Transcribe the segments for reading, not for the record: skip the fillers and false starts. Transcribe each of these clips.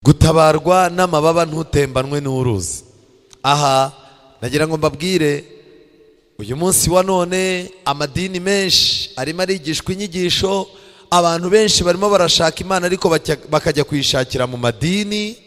Gutabarwa n'amababa, ntutembanwe n'uruzi. Aha nagira ngo mbabwire, uyu munsi wa none amadini menshi arimo arigishwa inyigisho. Abantu benshi barimo barashaka Imana, ariko bakajya kuyishakira mu madini.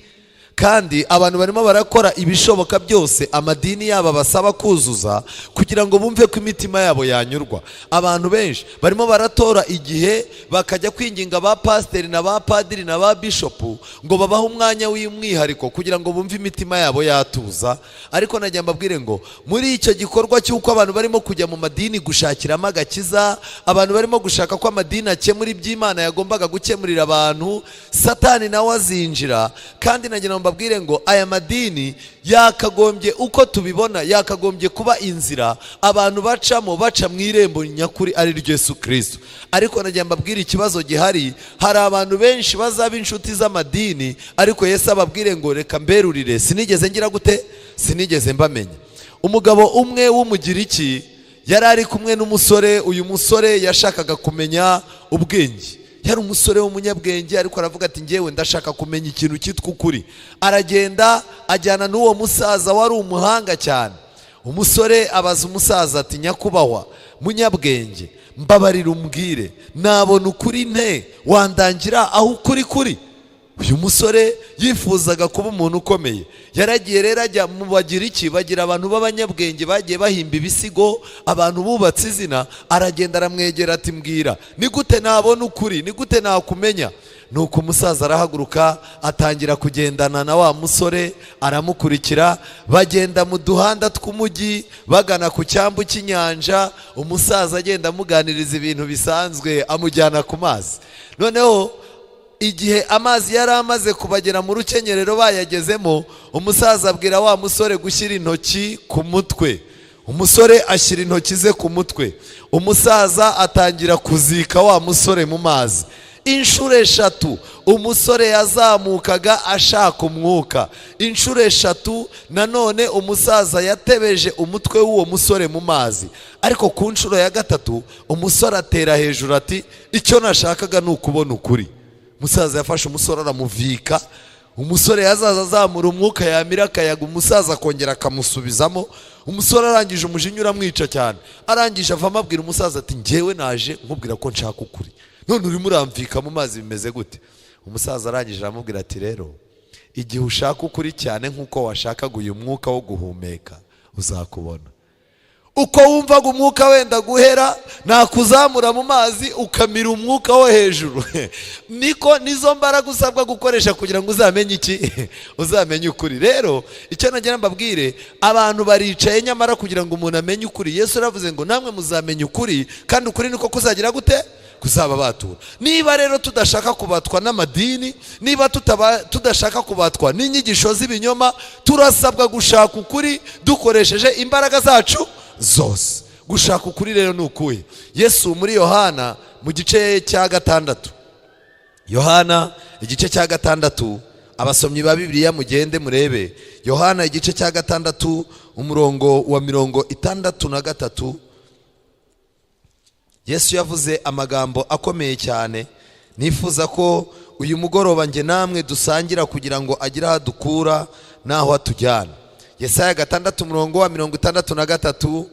Kandi abantu barimo barakora ibishoboka byose amadini yabo basaba kuzuza kugira ngo bumve ko imitima yabo yanyurwa. Abantu benshi barimo baratora igihe bakajya kwinginga ba pasiteri na ba padiri na ba bishopu ngo babahe umwanya w'umwihariko kugira ngo bumve imitima yabo yatuza. Ariko najya mbabwire ngo muri icyo gikorwa cy'uko abantu barimo kujya mu madini gushakiramo agakiza, abantu barimo gushaka ko amadini akemura iby'Imana yagombaga gukemurira abantu, Satani nawe azinjira. Kandi nagira ngo mbabwire ngo aya madini yakagombye, uko tubibona, yakagombye kuba inzira abantu bacamo baca mu irembo nyakuri, ari ryo Yesu Kirisito. Ariko nagira mbabwire ikibazo gihari: hari abantu benshi bazaba inshuti z'amadini, ariko Yesu ababwire ngo "Reka mberurire, sinigeze ngira gute? Sinigeze mbamenya." Umugabo umwe w'Umugiriki yari ari kumwe n'umusore. Uyu musore yashakaga kumenya ubwenge, yari umusore w'umunyabwenge, ariko aravuga ati "Ngewe ndashaka kumenya ikintu cyitwa ukuri." Aragenda ajyana n'uwo musaza wari umuhanga cyane. Umusore abaza umusaza ati "Nyakubahwa munyabwenge, mbabarira umbwire, nabona ukuri nte? Wandangira aho ukuri kuri?" Uyu musore yifuzaga kuba umuntu ukomeye. Yaragiye rero ajya mu Bagiriki, bagira abantu b'abanyabwenge bagiye bahimba ibisigo, abantu bubatse izina. Aragenda aramwegera ati "Mbwira, ni gute nabona ukuri? Ni gute nakumenya?" Nuko umusaza arahaguruka, atangira kugendana na wa musore, aramukurikira, bagenda mu duhanda tw'umujyi bagana ku cyambu cy'inyanja. Umusaza agenda amuganiriza ibintu bisanzwe, amujyana ku mazi. Noneho igihe amazi yari amaze kubagera mu rukenyerero, bayagezemo, umusaza abwira wa musore gushyira intoki ku mutwe. Umusore ashyira intoki ze ku mutwe, umusaza atangira kuzika wa musore mu mazi. Inshuro eshatu umusore yazamukaga ashaka umwuka. Inshuro eshatu nanone umusaza yatebeje umutwe w'uwo musore mu mazi. Ariko ku nshuro ya gatatu umusore atera hejuru ati "Icyo nashakaga ni ukubona ukuri." Umusaza yafashe umusore aramuvika. Umusore yazaza azamura umwuka, yamira akayaga, umusaza akongera akamusubizamo. Umusore arangije umujinya uramwica cyane. Arangije avamo, abwira umusaza ati "Ngewe naje nkubwira ko nshaka ukuri, none urimo uramvika mu mazi, bimeze gute?" Umusaza arangije aramubwira ati "Rero igihe ushaka ukuri cyane nk'uko washakaga uyu mwuka wo guhumeka, uzakubona. Uko wumvaga umwuka wenda guhera, nakuzamura mu mazi ukamira umwuka wo hejuru, niko nizo mbaraga usabwa gukoresha kugira ngo uzamenye iki? Uzamenye ukuri." Rero icyo nagira mbabwire, abantu baricaye, nyamara kugira ngo umuntu amenye ukuri, Yesu aravuze ngo "Namwe muzamenya ukuri, kandi ukuri niko kuzagira gute? Kuzaba batura." Niba rero tudashaka kubatwa n'amadini, niba tudashaka kubatwa n'inyigisho z'ibinyoma, turasabwa gushaka ukuri dukoresheje imbaraga zacu zose. Gushaka ukuri rero ni ukuhe? Yesu muri Yohana mu gice cya 6, Yohana igice cya 6, abasomyi ba Bibiliya mugende murebe Yohana igice cya 6, umurongo wa 63. Yesu yavuze amagambo akomeye cyane nifuza ko uyu mugoroba njye namwe dusangira kugira ngo agire aho adukura n'aho atujyana. Yesaya 6, umurongo wa 63.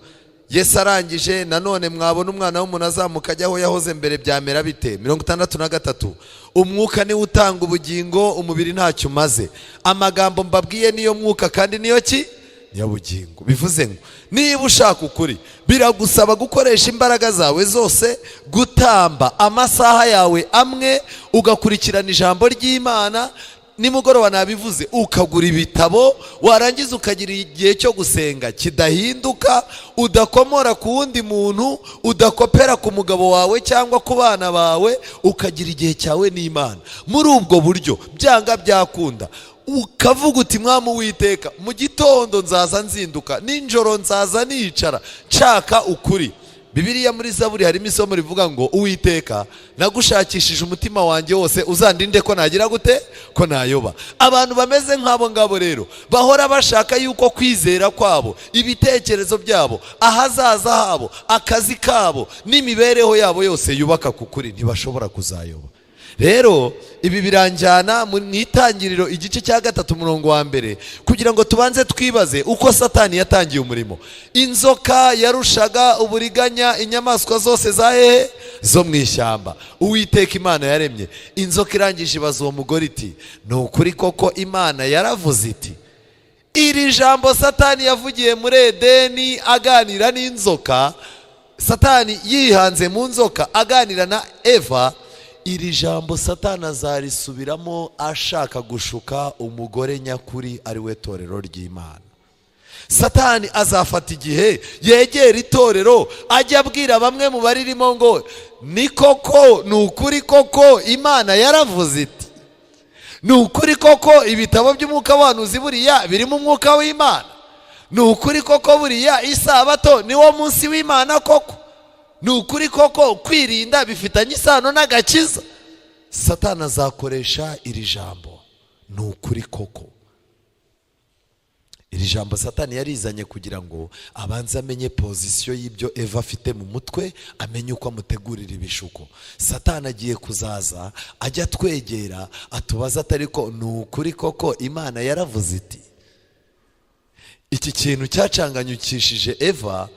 Yesu arangije nanone "Mwabona Umwana w'umuntu azamuka ajya aho yahoze mbere, byamera bite?" 63: "Umwuka niwe utanga ubugingo, umubiri ntacyo umaze. Amagambo mbabwiye niyo mwuka kandi niyo ki? Niyo bugingo." Bivuze ngo niba ushaka ukuri, biragusaba gukoresha imbaraga zawe zose, gutamba amasaha yawe amwe, ugakurikirana ijambo ry'Imana. Nimugoroba nabivuze, ukagura ibitabo, warangiza ukagira igihe cyo gusenga kidahinduka, udakomora ku wundi muntu, udakopera ku mugabo wawe cyangwa ku bana bawe, ukagira igihe cyawe n'Imana. Muri ubwo buryo, byanga byakunda, ukavuga uti "Mwami Uwiteka, mu gitondo nzaza nzinduka, nijoro nzaza nicara nshaka ukuri." Bibiliya muri Zaburi harimo isomo rivuga ngo "Uwiteka, nagushakishije umutima wanjye wose, uzandinde ko nagira gute? Ko nayoba." Abantu bameze nk'abo ngabo rero bahora bashaka yuko kwizera kwabo, ibitekerezo byabo, ahazaza habo, akazi kabo n'imibereho yabo yose yubaka ku kuri, ntibashobora kuzayoba. Rero ibi biranjyana mu Itangiriro igice cya 3 umurongo wa 1, kugira ngo tubanze twibaze uko Satani yatangiye umurimo. Inzoka yarushaga uburiganya inyamaswa zose za hehe? Zo mu ishyamba Uwiteka Imana yaremye. Inzoka irangije ibaza uwo mugore iti: "Ni ukuri koko Imana yaravuze iti?" Iri jambo Satani yavugiye muri Edeni aganira n'inzoka, Satani yihanze mu nzoka aganira na Eva, iri jambo Satani azarisubiramo ashaka gushuka umugore nyakuri, ari we torero ry'Imana. Satani azafata igihe yegera itorero, ajya abwira bamwe mu baririmo ngo: "Ni koko, ni ukuri koko Imana yaravuze iti? Ni ukuri koko ibitabo by'umwuka w'ubuhanuzi buriya birimo umwuka w'Imana? Ni ukuri koko buriya isabato ni wo munsi w'Imana koko? Ni ukuri koko kwirinda bifitanye isano n'agakiza?" Satani azakoresha iri jambo "ni ukuri koko". Iri jambo Satani yarizanye kugira ngo abanze amenye position y'ibyo Eva afite mu mutwe, amenye uko amutegurira ibishuko. Satani agiye kuzaza ajya atwegera, atubaza atari ko: "Ni ukuri koko Imana yaravuze iti?" Iki kintu cyacanganyukishije Eva,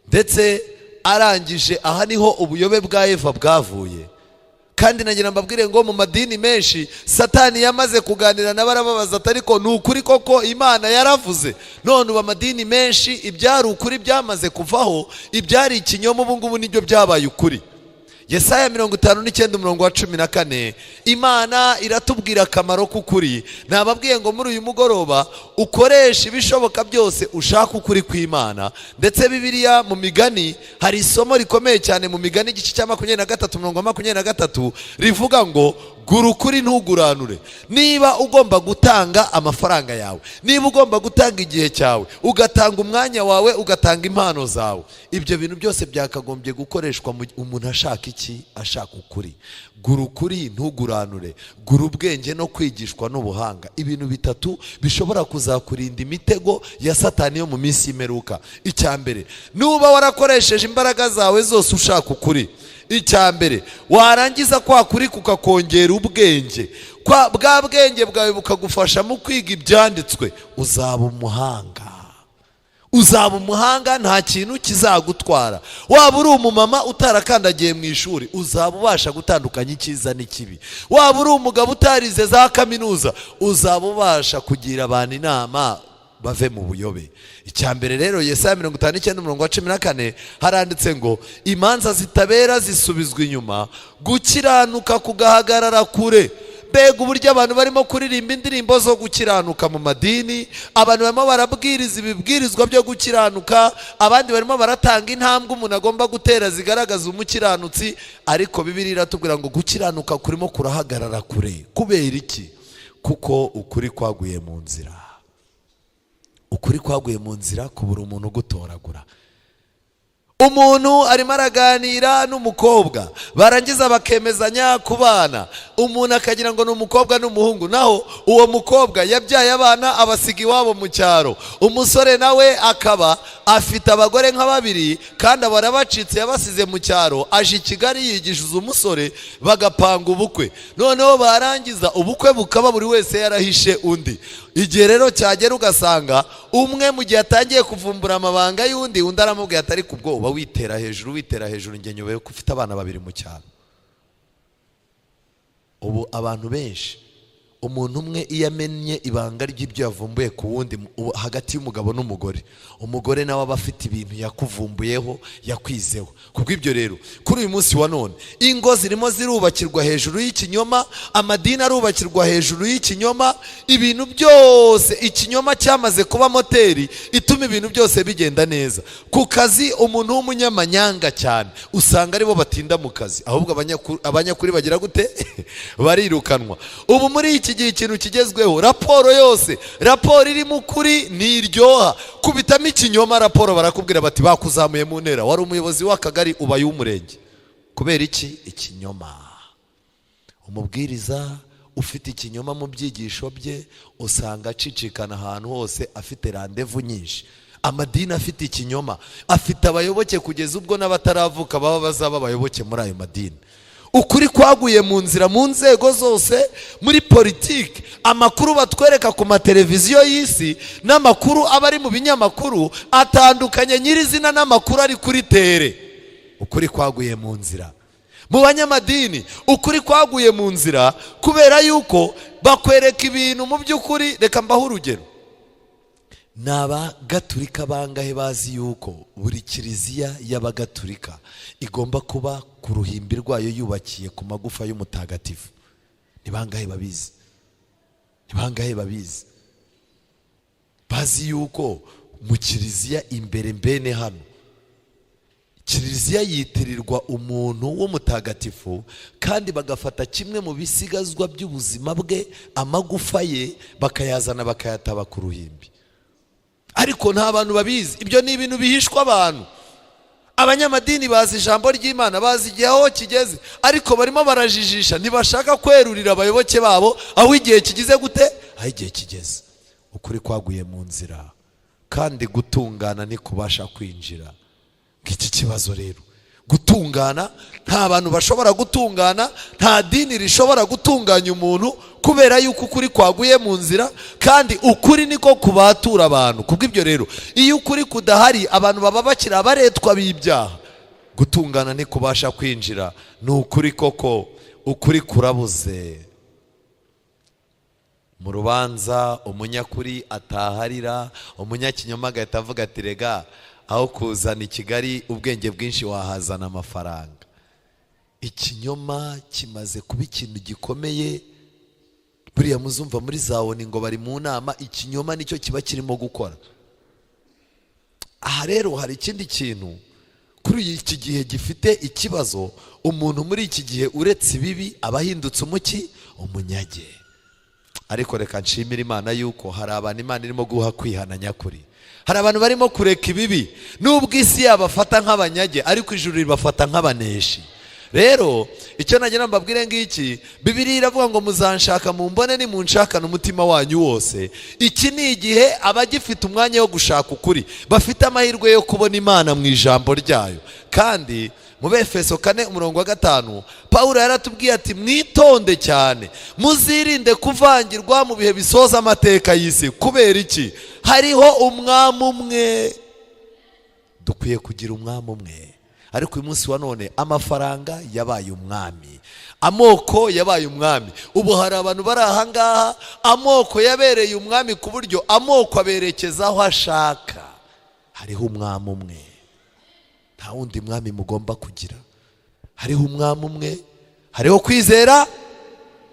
ndetse arangije aha niho ubuyobe bwa Eva bwavuye. Kandi nagira mbabwire ngo mu madini menshi Satani yamaze kuganira nabo, arababaza atari ko: "Ni ukuri koko Imana yaravuze?" None ubu amadini menshi ibyari ukuri byamaze kuvaho, ibyari ikinyoma ubu ngubu nibyo byabaye ukuri. Yesaya 59 umurongo wa 14, Imana iratubwira akamaro k'ukuri. Nababwiye ngo muri uyu mugoroba ukoreshe ibishoboka byose ushaka ukuri kw'Imana. Ndetse Bibiliya mu Migani hari isomo rikomeye cyane, mu Migani igice cya 23 umurongo wa 23, rivuga ngo: "Gura ukuri, ntuguranure." Niba ugomba gutanga amafaranga yawe, niba ugomba gutanga igihe cyawe, ugatanga umwanya wawe, ugatanga impano zawe, ibyo bintu byose byakagombye gukoreshwa umuntu ashaka iki? Ashaka ukuri. Gura ukuri, ntuguranure. Gura ubwenge no kwigishwa n'ubuhanga. Ibintu bitatu bishobora kuzakurinda imitego ya Satani yo mu minsi y'imperuka. Icya mbere, nuba warakoresheje imbaraga zawe zose ushaka ukuri, icya mbere, warangiza kwa kuri kukakongera ubwenge, bwa bwenge bwawe bukagufasha mu kwiga ibyanditswe, uzaba umuhanga. Uzaba umuhanga, nta kintu kizagutwara. Waba uri umumama utarakandagiye mu ishuri, uzaba ubasha gutandukanya icyiza n'ikibi. Waba uri umugabo utarize za kaminuza, uzaba ubasha kugira abantu inama bave mu buyobe. Icya mbere rero, Yesaya 59 umurongo wa 14, haranditse ngo: "Imanza zitabera zisubizwa inyuma, gukiranuka kugahagarara kure." Mbega uburyo abantu barimo kuririmba indirimbo zo gukiranuka mu madini! Abantu barimo barabwiriza ibibwirizwa byo gukiranuka, abandi barimo baratanga intambwe umuntu agomba gutera zigaragaza umukiranutsi, ariko Bibiliya iratubwira ngo gukiranuka kurimo kurahagarara kure. Kubera iki? Kuko ukuri kwaguye mu nzira. Ukuri kwaguye mu nzira, kubura umuntu ugutoragura. Umuntu arimo araganira n'umukobwa, barangiza bakemezanya kubana, umuntu akagira ngo ni umukobwa n'umuhungu, naho uwo mukobwa yabyaye abana abasiga iwabo mu cyaro. Umusore nawe akaba afite abagore nka babiri, kandi aba arabacitse, yabasize mu cyaro, aje i Kigali yigishiza umusore, bagapanga ubukwe. Noneho barangiza ubukwe bukaba, buri wese yarahishe undi. Igihe rero cyagera, ugasanga umwe mu gihe atangiye kuvumbura amabanga y'undi, undi aramubwira atari ku bwoba: "Witera hejuru, witera hejuru, njye nyobeye ko ufite abana babiri mu cyaro." Ubu abantu benshi, umuntu umwe iyo amennye ibanga ry'ibyo yavumbuye ku wundi, hagati y'umugabo n'umugore, umugore nawe aba afite ibintu yakuvumbuyeho, yakwizeho. Kubw'ibyo rero, kuri uyu munsi wa none ingo zirimo zirubakirwa hejuru y'ikinyoma, amadini arubakirwa hejuru y'ikinyoma, ibintu byose ikinyoma cyamaze kuba moteri ituma ibintu byose bigenda neza. Ku kazi, umuntu w'umunyamanyanga cyane usanga aribo batinda mu kazi, ahubwo abanyakuri bagira gute? Barirukanwa. Ubu muri iki gihe ikintu kigezweho, raporo yose, raporo irimo ukuri ntiryoha. Kubitamo ikinyoma raporo, barakubwira bati: "Bakuzamuye mu ntera, wari umuyobozi w'akagari, ubaye uw'umurenge." Kubera iki? Ikinyoma. Umubwiriza ufite ikinyoma mu byigisho bye usanga acicikana ahantu hose, afite rendez-vous nyinshi. Amadini afite ikinyoma afite abayoboke kugeza ubwo n'abataravuka baba bazaba abayoboke muri ayo madini. Ukuri kwaguye mu nzira mu nzego zose, muri politiki. Amakuru batwereka ku mateleviziyo y'isi n'amakuru aba ari mu binyamakuru atandukanye nyirizina n'amakuru ari kuri terrain. Ukuri kwaguye mu nzira mu banyamadini. Ukuri kwaguye mu nzira kubera yuko bakwereka ibintu mu by'ukuri. Reka mbahe urugero: Ni Abagaturika bangahe bazi yuko buri kiliziya y'Abagaturika igomba kuba ku ruhimbi rwayo yubakiye ku magufa y'umutagatifu? Ni bangahe babizi? Ni bangahe babizi, bazi yuko mu kiliziya imbere, mbene hano, kiliziya yitirirwa umuntu w'umutagatifu, kandi bagafata kimwe mu bisigazwa by'ubuzima bwe, amagufa ye, bakayazana bakayataba ku ruhimbi? Ariko nta bantu babizi. Ibyo ni ibintu bihishwa abantu. Abanyamadini bazi ijambo ry'Imana, bazi igihe aho kigeze, ariko barimo barajijisha, ntibashaka kwerurira abayoboke babo aho igihe kigize gute, aho igihe kigeze. Ukuri kwaguye mu nzira, kandi gutungana ntikubasha kwinjira. Ngiki kibazo rero: gutungana, nta bantu bashobora gutungana, nta dini rishobora gutunganya umuntu, kubera yuko ukuri kwaguye mu nzira, kandi ukuri niko kubatura abantu. Kubw'ibyo rero, iyo ukuri kudahari, abantu baba bakiri abaretwa b'ibyaha. Gutungana ntikubasha kwinjira. Ni ukuri koko, ukuri kurabuze. Mu rubanza umunyakuri ataharira, umunyakinyoma agahita avuga ati: "Rega aho kuzana i Kigali ubwenge bwinshi, wahazana amafaranga." Ikinyoma kimaze kuba ikintu gikomeye. Buriya muzumva muri za ONU ngo bari mu nama, ikinyoma nicyo kiba kirimo gukora. Aha rero hari ikindi kintu kuri iki gihe gifite ikibazo. Umuntu muri iki gihe, uretse ibibi, aba ahindutse umuki, umunyage. Ariko reka nshimire Imana yuko hari abantu Imana irimo guha kwihana nyakuri. Hari abantu barimo kureka ibibi. Nubwo isi yabafata nk'abanyage, ariko ijuru ribafata nk'abaneshi. Rero icyo nagira mbabwire ngiki: Bibiliya iravuga ngo: "Muzanshaka mumbone nimunshakana umutima wanyu wose." Iki ni igihe abagifite umwanya wo gushaka ukuri bafite amahirwe yo kubona Imana mu ijambo ryayo. Kandi mu Befeso 4 umurongo wa 5, Pawulo yaratubwiye ati: "Mwitonde cyane, muzirinde kuvangirwa mu bihe bisoza amateka y'isi." Kubera iki? Hariho umwami umwe. Dukwiye kugira umwami umwe, ariko uyu munsi wa none amafaranga yabaye umwami, amoko yabaye umwami. Ubu hari abantu bari aha ngaha amoko yabereye umwami, ku buryo amoko aberekeza aho ashaka. Hariho umwami umwe, nta wundi mwami mugomba kugira. Hariho umwami umwe, hariho kwizera.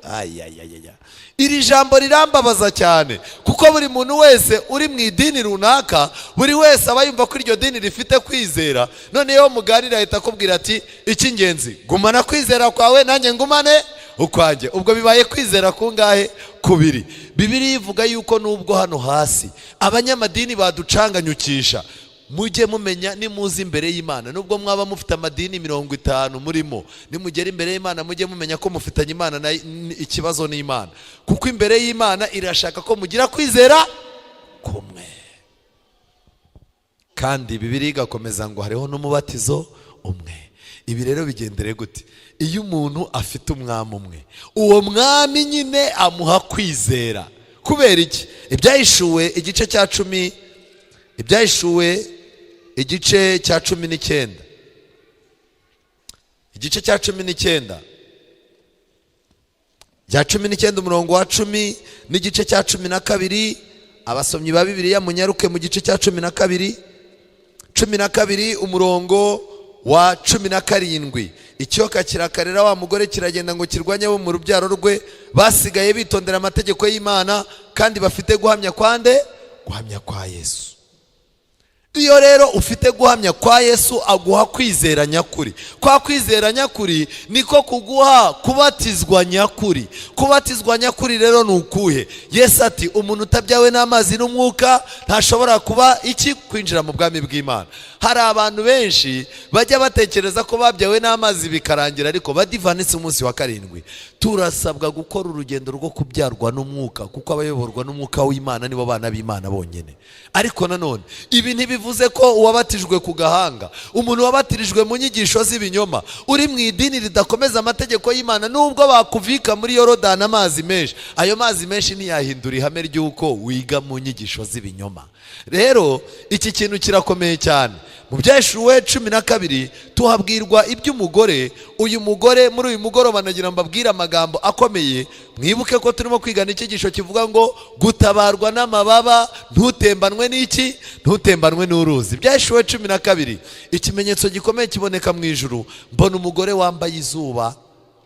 Ayayayaya, iri jambo rirambabaza cyane, kuko buri muntu wese uri mu idini runaka, buri wese aba yumva ko iryo dini rifite kwizera. Noneho muganira ahita akubwira ati: "Icy'ingenzi, gumana kwizera kwawe, nanjye ngumane ukwanjye." Ubwo bibaye kwizera kungahe? Kubiri. Bibiliya ivuga yuko nubwo hano hasi abanyamadini baducanganyukisha, mujye mumenya nimuza imbere y'Imana, nubwo mwaba mufite amadini 50 murimo, nimugera imbere y'Imana mujye mumenya ko mufitanye Imana ikibazo n'Imana, kuko imbere y'Imana irashaka ko mugira kwizera kumwe. Kandi Bibiliya igakomeza ngo hariho n'umubatizo umwe. Ibi rero bigendere gute? Iyo umuntu afite umwami umwe, uwo mwami nyine amuha kwizera. Kubera iki? Ibyahishuwe igice cya 10, Ibyahishuwe igice cya 19, igice cya 19, bya 19 umurongo wa 10, n'igice cya 12. Abasomyi ba Bibiliya munyaruke mu gice cya 12, 12 umurongo wa 17. Ikiyoka kirakarira wa mugore, kiragenda ngo kirwanye abo mu rubyaro rwe basigaye bitondera amategeko y'Imana kandi bafite guhamya kwande? Guhamya kwa Yesu. Iyo rero ufite guhamya kwa Yesu, aguha kwizera nyakuri. Kwa kwizera nyakuri niko kuguha kubatizwa nyakuri. Kubatizwa nyakuri rero ni ukuhe? Yesu ati: "Umuntu utabyawe n'amazi n'umwuka ntashobora kuba iki? Kwinjira mu bwami bw'Imana." Hari abantu benshi bajya batekereza ko babyawe n'amazi bikarangira, ariko Badivanisi umunsi wa karindwi. Turasabwa gukora urugendo rwo kubyarwa n'umwuka, kuko abayoborwa n'umwuka w'Imana nibo bana b'Imana bonyine. Ariko nanone ibi ntibivuze ko uwabatijwe ku gahanga, umuntu wabatirijwe mu nyigisho z'ibinyoma, uri mu idini ridakomeza amategeko y'Imana, nubwo bakuvika muri Yorodani amazi menshi, ayo mazi menshi ntiyahindura ihame ry'uko wiga mu nyigisho z'ibinyoma. Rero iki kintu kirakomeye cyane. Mu Byahishuwe 12 tuhabwirwa iby'umugore. Uyu mugore, muri uyu mugoroba nagira mbabwire amagambo akomeye. Mwibuke ko turimo kwigana icyigisho kivuga ngo gutabarwa n'amababa, ntutembanwe n'iki? Ntutembanwe n'uruzi. Ibyahishuwe 12, ikimenyetso gikomeye kiboneka mu ijuru. Mbona umugore wambaye izuba,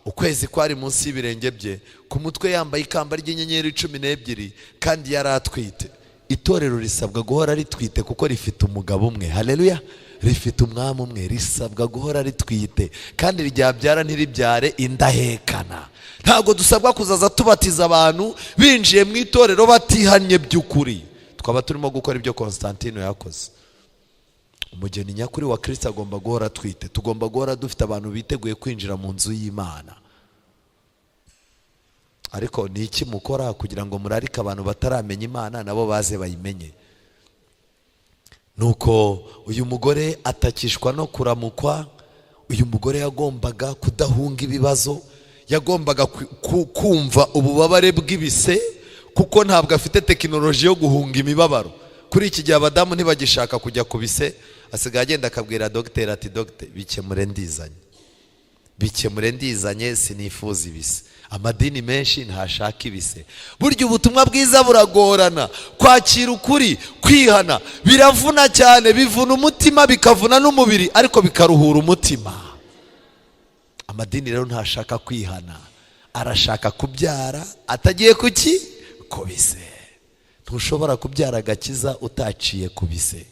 ukwezi kwari munsi y'ibirenge bye, ku mutwe yambaye ikamba ry'inyenyeri 12, kandi yari atwite. Itorero risabwa guhora ritwite kuko rifite umugabo umwe. Haleluya! Rifite umwami umwe. Risabwa guhora ritwite, kandi ryabyara ntiribyare indahekana. Ntabwo dusabwa kuzaza tubatiza abantu binjiye mu itorero batihannye by'ukuri. Twaba turimo gukora ibyo Constantino yakoze. Umugeni nyakuri wa Kirisito agomba guhora atwite. Tugomba guhora dufite abantu biteguye kwinjira mu nzu y'Imana. Ariko ni iki mukora kugira ngo murarike abantu bataramenya Imana nabo baze bayimenye? Nuko uyu mugore atakishwa no kuramukwa. Uyu mugore yagombaga kudahunga ibibazo, yagombaga kumva ububabare bw'ibise, kuko ntabwo afite tekinoloji yo guhunga imibabaro. Kuri iki gihe abadamu ntibagishaka kujya ku bise, asigaye agenda akabwira dogiteri ati: "Dogiteri, bikemure ndizanye, bikemure ndizanye, sinifuza ibise." Amadini menshi ntashaka ibise. Burya ubutumwa bwiza buragorana kwakira, ukuri, kwihana biravuna cyane, bivuna umutima bikavuna n'umubiri, ariko bikaruhura umutima. Amadini rero ntashaka kwihana, arashaka kubyara atagiye kuki? Ku bise. Ntushobora kubyara agakiza utaciye ku bise.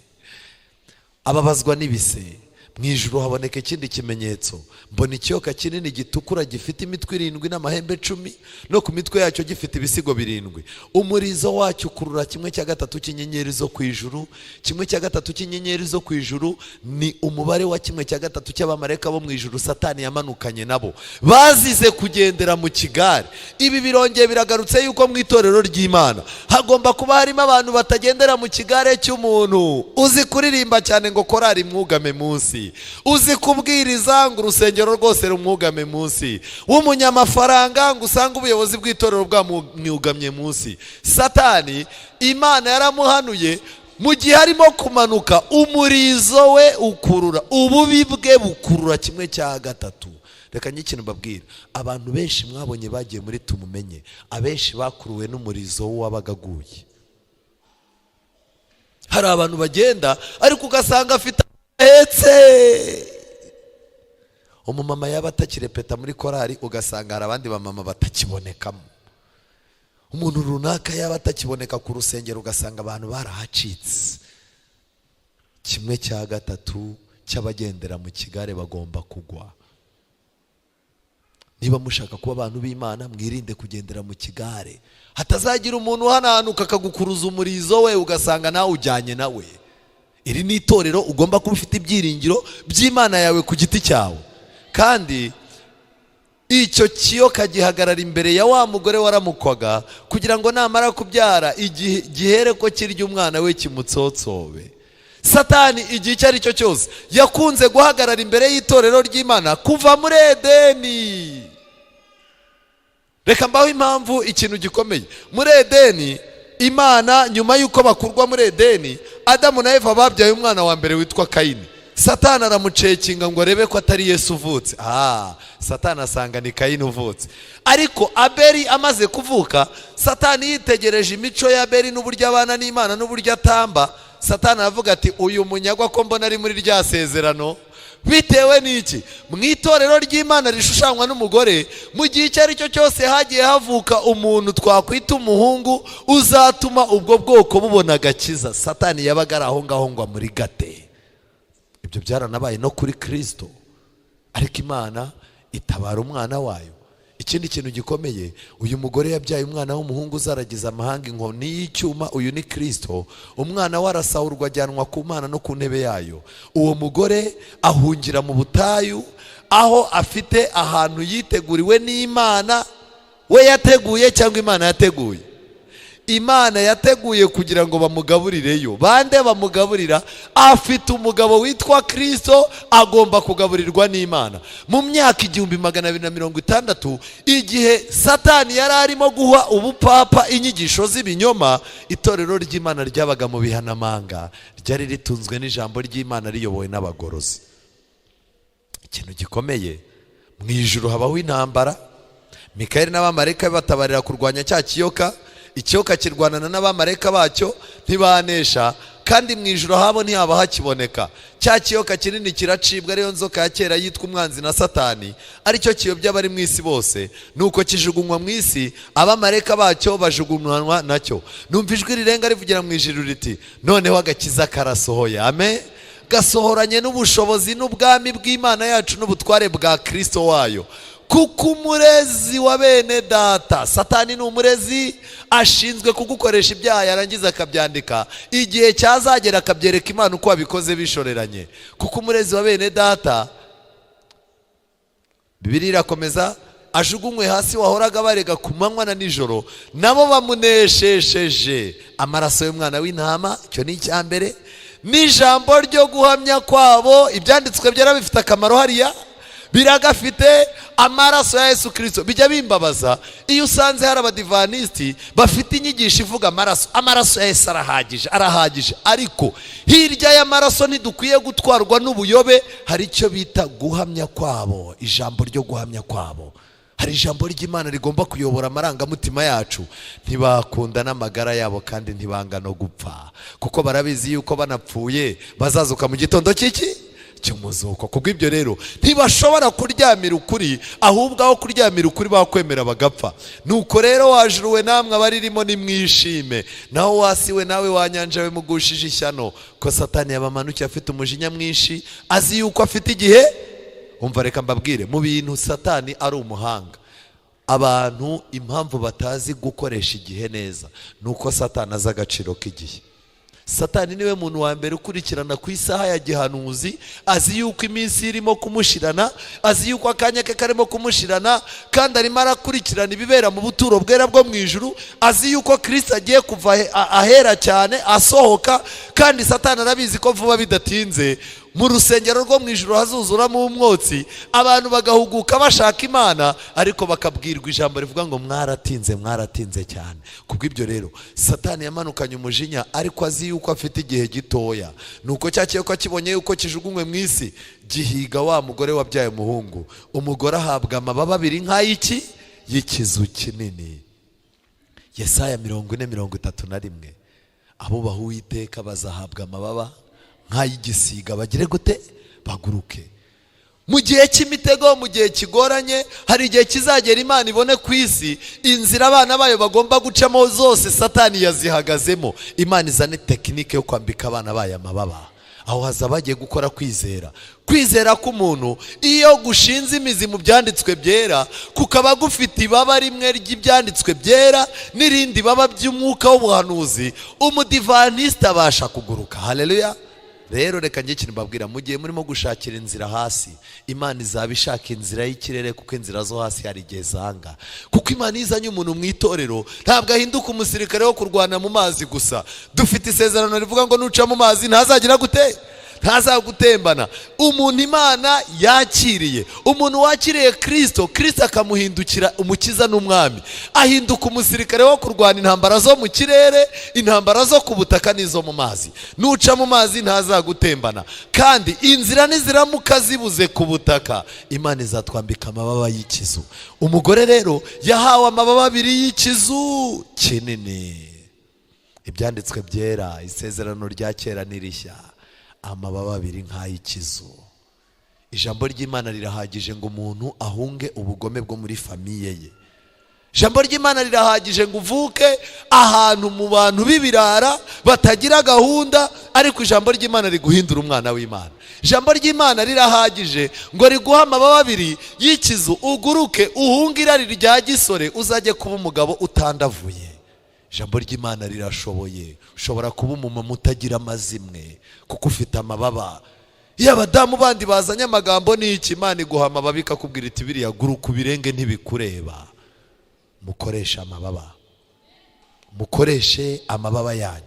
Ababazwa n'ibise. Mu ijuru haboneka ikindi kimenyetso. Mbona ikiyoka kinini gitukura, gifite imitwe 7 n'amahembe 10, no ku mitwe yacyo gifite ibisigo 7. Umurizo wacyo ukurura 1/3 cy'inyenyeri zo ku ijuru. 1/3 cy'inyenyeri zo ku ijuru ni umubare wa 1/3 cy'abamarayika bo mu ijuru Satani yamanukanye nabo, bazize kugendera mu kigare. Ibi birongeye biragarutse yuko mu itorero ry'Imana hagomba kuba harimo abantu batagendera mu kigare cy'umuntu. Uzi kuririmba cyane ngo korari mwugame munsi, uzi kubwiriza ngo urusengero rwose rumwugame munsi, w'umunyamafaranga ngo usange ubuyobozi bw'itorero bwamwugamye munsi. Satani Imana yaramuhanuye. Mu gihe arimo kumanuka, umurizo we ukurura, ububi bwe bukurura 1/3. Reka n'ikintu mbabwira: abantu benshi mwabonye bagiye muri tumumenye, abenshi bakuruwe n'umurizo w'uwabaga aguye. Hari abantu bagenda ariko ugasanga afite ahetse umumama, yaba atakirepeta muri korari, ugasanga hari abandi bamama batakibonekamo. Umuntu runaka yaba atakiboneka ku rusengero, ugasanga abantu barahacitse. 1/3 cy'abagendera mu kigare bagomba kugwa. Niba mushaka kuba abantu b'Imana, mwirinde kugendera mu kigare, hatazagira umuntu uhananuka akagukuruza umurizo we, ugasanga nawe ujyanye nawe. Iri ni itorero ugomba kuba ufite ibyiringiro by'Imana yawe ku giti cyawe. Kandi icyo kiyoka gihagarara imbere ya wa mugore waramukwaga, kugira ngo namara kubyara igihe gihere ko kirya umwana we, kimutsotsobe. Satani igihe icyo ari cyo cyose yakunze guhagarara imbere y'itorero ry'Imana kuva muri Edeni. Reka mbaho impamvu. Ikintu gikomeye muri Edeni, Imana nyuma y'uko bakurwa muri Edeni, Adamu na Eva babyaye umwana wa mbere witwa Kayini. Satani aramucekinga ngo arebe ko atari Yesu uvutse. Satani asanga ni Kayini uvutse. Ariko Abeli amaze kuvuka, Satani yitegereje imico ya Abeli n'uburyo abana n'Imana n'uburyo atamba, Satani aravuga ati: "Uyu munyagwa ko mbona ari muri rya sezerano?" Bitewe n'iki? Mu itorero ry'Imana rishushanywa n'umugore, mu gihe icyo ari cyo cyose hagiye havuka umuntu twakwita umuhungu uzatuma ubwo bwoko bubona agakiza, Satani yabaga ari aho ngaho ngo amurigate. Ibyo byaranabaye no kuri Kirisito, ariko Imana itabara umwana wayo. Ikindi kintu gikomeye, uyu mugore yabyaye umwana w'umuhungu uzaragiza amahanga inkoni y'icyuma. Uyu ni Kirisito. Umwana we arasahurwa, ajyanwa ku Mana no ku ntebe yayo. Uwo mugore ahungira mu butayu. Aho afite ahantu yiteguriwe n'Imana, we yateguye cyangwa Imana yateguye? Imana yateguye kugira ngo bamugaburireyo. Bande bamugaburira? Afite umugabo witwa Kirisito, agomba kugaburirwa n'Imana. Mu myaka 1260, igihe Satani yari arimo guha ubupapa inyigisho z'ibinyoma, itorero ry'Imana ryabaga mu bihanamanga, ryari ritunzwe n'ijambo ry'Imana, riyobowe n'abagorozi. Ikintu gikomeye, mu ijuru habaho intambara. Mikayeli n'abamarayika batabarira kurwanya cya kiyoka. Ikiyoka kirwanana n'abamarayika bacyo, ntibanesha, kandi mu ijuru habo ntihaba hakiboneka. Cya kiyoka kinini kiracibwa, ariyo nzoka ya kera yitwa umwanzi na Satani, aricyo kiyobya abari mu isi bose. Nuko kijugunywa mu isi, abamarayika bacyo bajugunywa nacyo. Numva ijwi rirenga rivugira mu ijuru riti: "Noneho agakiza karasohoye, amen, gasohoranye n'ubushobozi n'ubwami bw'Imana yacu n'ubutware bwa Kirisito wayo, kuko umurezi wa bene data." Satani ni umurezi, ashinzwe kugukoresha ibyaha, yarangiza akabyandika, igihe cyazagera akabyereka Imana uko wabikoze bishoreranye. Kuko umurezi wa bene data, Bibiliya irakomeza, ajugunywe hasi, wahoraga barega ku manywa na nijoro. Nabo bamuneshesheje amaraso y'umwana w'intama, icyo ni icya mbere, n'ijambo ryo guhamya kwabo. Ibyanditswe byera bifite akamaro hariya, biragafite. Amaraso ya Yesu Kirisito. Bijya bimbabaza iyo usanze hari Abadivanisiti bafite inyigisho ivuga amaraso, amaraso ya Yesu arahagije, arahagije. Ariko hirya y'amaraso, ntidukwiye gutwarwa n'ubuyobe, hari icyo bita guhamya kwabo, ijambo ryo guhamya kwabo. Hari ijambo ry'Imana rigomba kuyobora amarangamutima yacu. Ntibakunda n'amagara yabo, kandi ntibanga no gupfa, kuko barabizi yuko banapfuye bazazuka mu gitondo cy'iki cy'umuzuko. Kubw'ibyo rero ntibashobora kuryamira ukuri, ahubwo aho kuryamira ukuri bakwemera bagapfa. Nuko rero wa juru we, namwe abaririmo, nimwishime. Naho wa si we, nawe wa nyanja we, mugushije ishyano, ko Satani yabamanukiye afite umujinya mwinshi, azi yuko afite igihe. Umva, reka mbabwire, mu bintu Satani ari umuhanga, abantu impamvu batazi gukoresha igihe neza ni uko Satani azi agaciro k'igihe. Satani niwe muntu wa mbere ukurikirana ku isaha ya gihanuzi. Azi yuko iminsi irimo kumushirana, azi yuko akanya ke karimo kumushirana, kandi arimo arakurikirana ibibera mu buturo bwera bwo mu ijuru. Azi yuko Kirisito agiye kuva ahera cyane asohoka, kandi Satani arabizi ko vuba bidatinze mu rusengero rwo mu ijuru hazuzuramo umwotsi, abantu bagahuguka bashaka Imana, ariko bakabwirwa ijambo rivuga ngo: "Mwaratinze, mwaratinze cyane." Kubw'ibyo rero Satani yamanukanye umujinya, ariko azi yuko afite igihe gitoya. Nuko cya kiyoka kibonye yuko kijugunywe mu isi, gihiga wa mugore wabyaye umuhungu. Umugore ahabwa amababa abiri nk'ay'iki? Y'ikizu kinini. Yesaya 40:31: "Abubaha Uwiteka bazahabwa amababa nk'ay'igisiga, bagire gute? Baguruke." Mu gihe cy'imitego, mu gihe kigoranye, hari igihe kizagera Imana ibone ku isi inzira abana bayo bagomba gucamo zose Satani yazihagazemo. Imana izane technique yo kwambika abana bayo amababa. Aho haza bagiye gukora kwizera. Kwizera k'umuntu iyo gushinze imizi mu byanditswe byera, kukaba gufite ibaba rimwe ry'ibyanditswe byera n'irindi baba by'umwuka w'ubuhanuzi, umudivanisite abasha kuguruka. Haleluya! Rero reka njye ikintu mbabwira: mu gihe murimo gushakira inzira hasi, Imana izaba ishaka inzira y'ikirere, kuko inzira zo hasi hari igihe zanga. Kuko Imana iyo izanye umuntu mu itorero, ntabwo ahinduka umusirikare wo kurwana mu mazi gusa. Dufite isezerano rivuga ngo nuca mu mazi ntazagira gute? Ntazagutembana. Umuntu Imana yakiriye, umuntu wakiriye Kirisito, Kirisito akamuhindukira umukiza n'umwami, ahinduka umusirikare wo kurwana intambara zo mu kirere, intambara zo ku butaka n'izo mu mazi. Nuca mu mazi ntazagutembana, kandi inzira niziramuka zibuze ku butaka, Imana izatwambika amababa y'ikizu. Umugore rero yahawe amababa abiri y'ikizu kinini. Ibyanditswe byera, isezerano rya kera n'irishya, amababa abiri nk'ay'ikizu. Ijambo ry'Imana rirahagije ngo umuntu ahunge ubugome bwo muri famille ye. Ijambo ry'Imana rirahagije ngo uvuke ahantu mu bantu b'ibirara batagira gahunda, ariko ijambo ry'Imana riguhindura umwana w'Imana. Ijambo ry'Imana rirahagije ngo riguhe amababa abiri y'ikizu, uguruke uhunge irari rya gisore, uzajye kuba umugabo utandavuye. Ijambo ry'Imana rirashoboye. Ushobora kuba umumama utagira amazimwe kuko ufite amababa. Iyo abadamu bandi bazanye amagambo n'iki, Imana iguha amababa ikakubwira iti: "Biriya guruka ubirenge, ntibikureba." Mukoreshe amababa, mukoreshe amababa yanyu.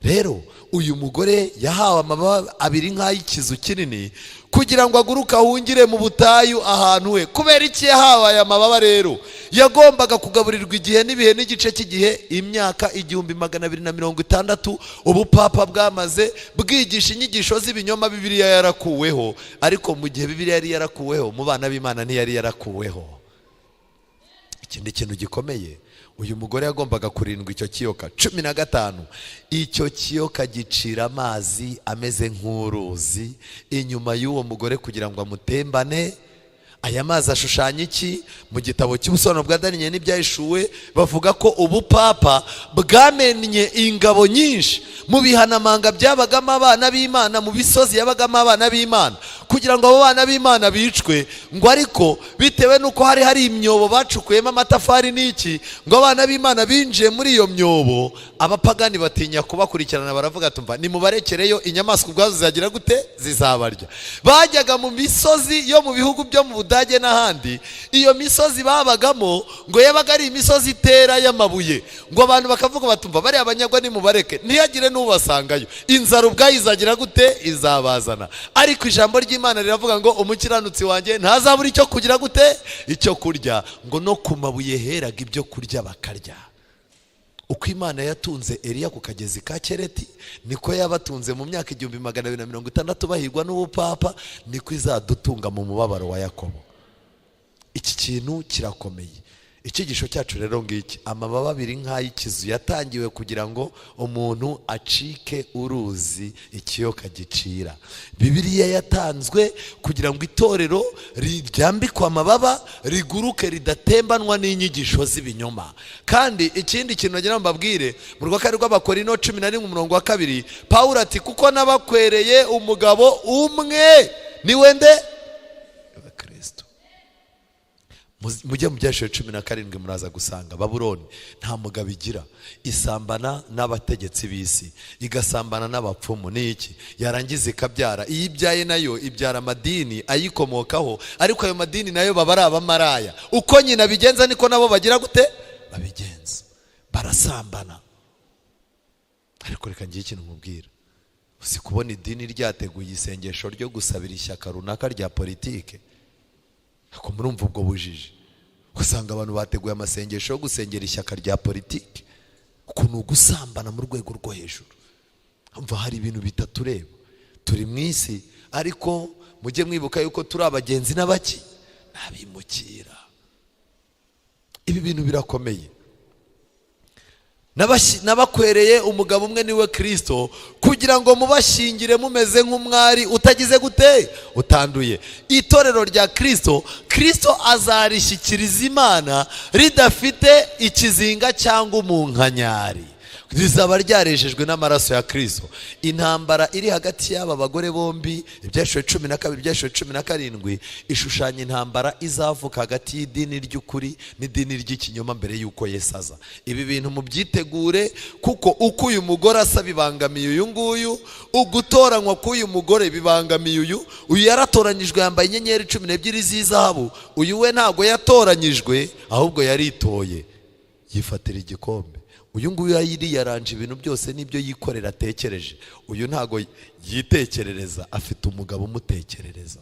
Rero uyu mugore yahawe amababa abiri nk'ay'ikizu kinini kugira ngo aguruke ahungire mu butayu ahantu he. Kubera iki yahawe aya mababa? Rero yagombaga kugaburirwa igihe n'ibihe n'igice cy'igihe, imyaka 1260. Ubupapa bwamaze bwigisha inyigisho z'ibinyoma, Bibiliya yarakuweho. Ariko mu gihe Bibiliya yari yarakuweho, mu bana b'Imana ntiyari yarakuweho. Ikindi kintu gikomeye, uyu mugore yagombaga kurindwa icyo kiyoka. 15, icyo kiyoka gicira amazi ameze nk'uruzi inyuma y'uwo mugore kugira ngo amutembane. Aya mazi ashushanya iki? Mu gitabo cy'ubusobanuro bwa Daniyeli n'Ibyahishuwe bavuga ko ubupapa bwamennye ingabo nyinshi mu bihanamanga byabagamo abana b'Imana, mu misozi yabagamo abana b'Imana, kugira ngo abo bana b'Imana bicwe. Ngo ariko bitewe n'uko hari imyobo bacukuyemo amatafari n'iki, ngo abana b'Imana binjiye muri iyo myobo, abapagani batinya kubakurikirana, baravuga tumva nimubarekereyo, inyamaswa ubwazo zizagira gute? Zizabarya. Bajyaga mu misozi yo mu bihugu byo mu Budage n'ahandi. Iyo misozi babagamo ngo yabaga ari imisozi itera y'amabuye. Ngo abantu bakavuga batumva bariya banyagwa nimubareke, ntihagire n'ubasangayo, inzara ubwayo izagira gute? Izabazana. Ariko ijambo ry'Imana riravuga ngo: "Umukiranutsi wanjye ntazabura icyo kugira gute? Icyo kurya." Ngo no ku mabuye heraga ibyo kurya bakarya. Uko Imana yatunze Eliya ku kagezi ka Kereti, niko yabatunze mu myaka 1260 bahigwa n'ubupapa, niko izadutunga mu mubabaro wa Yakobo. Iki kintu kirakomeye. Icyigisho cyacu rero ngiki: amababa abiri nk'ay'ikizu yatangiwe kugira ngo umuntu acike uruzi ikiyoka gicira. Bibiliya yatanzwe kugira ngo itorero ryambikwe amababa, riguruke ridatembanwa n'inyigisho z'ibinyoma. Kandi ikindi kintu nagira ngo mbabwire, mu rwa kabiri rw'Abakorinto 11 umurongo wa 2, Pawulo ati: "Kuko nabakwereye umugabo umwe, ni we nde? Kristo." Mujye mu Byahishuwe 17, muraza gusanga Babuloni nta mugabo igira, isambana n'abategetsi b'isi, igasambana n'abapfumu n'iki, yarangiza ikabyara. Iyo ibyaye nayo ibyara amadini ayikomokaho, ariko ayo madini nayo baba ari abamaraya. Uko nyina bigenza niko nabo bagira gute? Babigenza, barasambana. Ariko reka ngire ikintu nkubwira. Uzi kubona idini ryateguye isengesho ryo gusabira ishyaka runaka rya politike? Ariko murumva ubwo bujiji? Usanga abantu bateguye amasengesho yo gusengera ishyaka rya politiki. Ukuntu gusambana mu rwego rwo hejuru. Umva, hari ibintu bitatureba. Turi mu isi, ariko mujye mwibuka yuko turi abagenzi n'abaki n'abimukira. Ibi bintu birakomeye. "Nabakwereye umugabo umwe, niwe Kirisito, kugira ngo mubashyingire mumeze nk'umwari utagize gute? Utanduye." Itorero rya Kirisito, Kirisito azarishyikiriza Imana ridafite ikizinga cyangwa umunkanyari, rizaba ryarejejwe n'amaraso ya Kirisito. Intambara iri hagati y'aba bagore bombi, Ibyahishuwe 12, Ibyahishuwe 17, ishushanya intambara izavuka hagati y'idini ry'ukuri n'idini ry'ikinyoma mbere y'uko Yesu aza. Ibi bintu mubyitegure, kuko uko uyu mugore asa bibangamiye uyu nguyu, ugutoranywa k'uyu mugore bibangamiye uyu. Uyu yaratoranyijwe, yambaye inyenyeri 12 z'izahabu. Uyu we ntabwo yatoranyijwe, ahubwo yaritoye yifatira igikombe. Uyu nguyu yaranje ibintu byose n'ibyo yikorera atekereje. Uyu ntabwo yitekerereza, afite umugabo umutekerereza.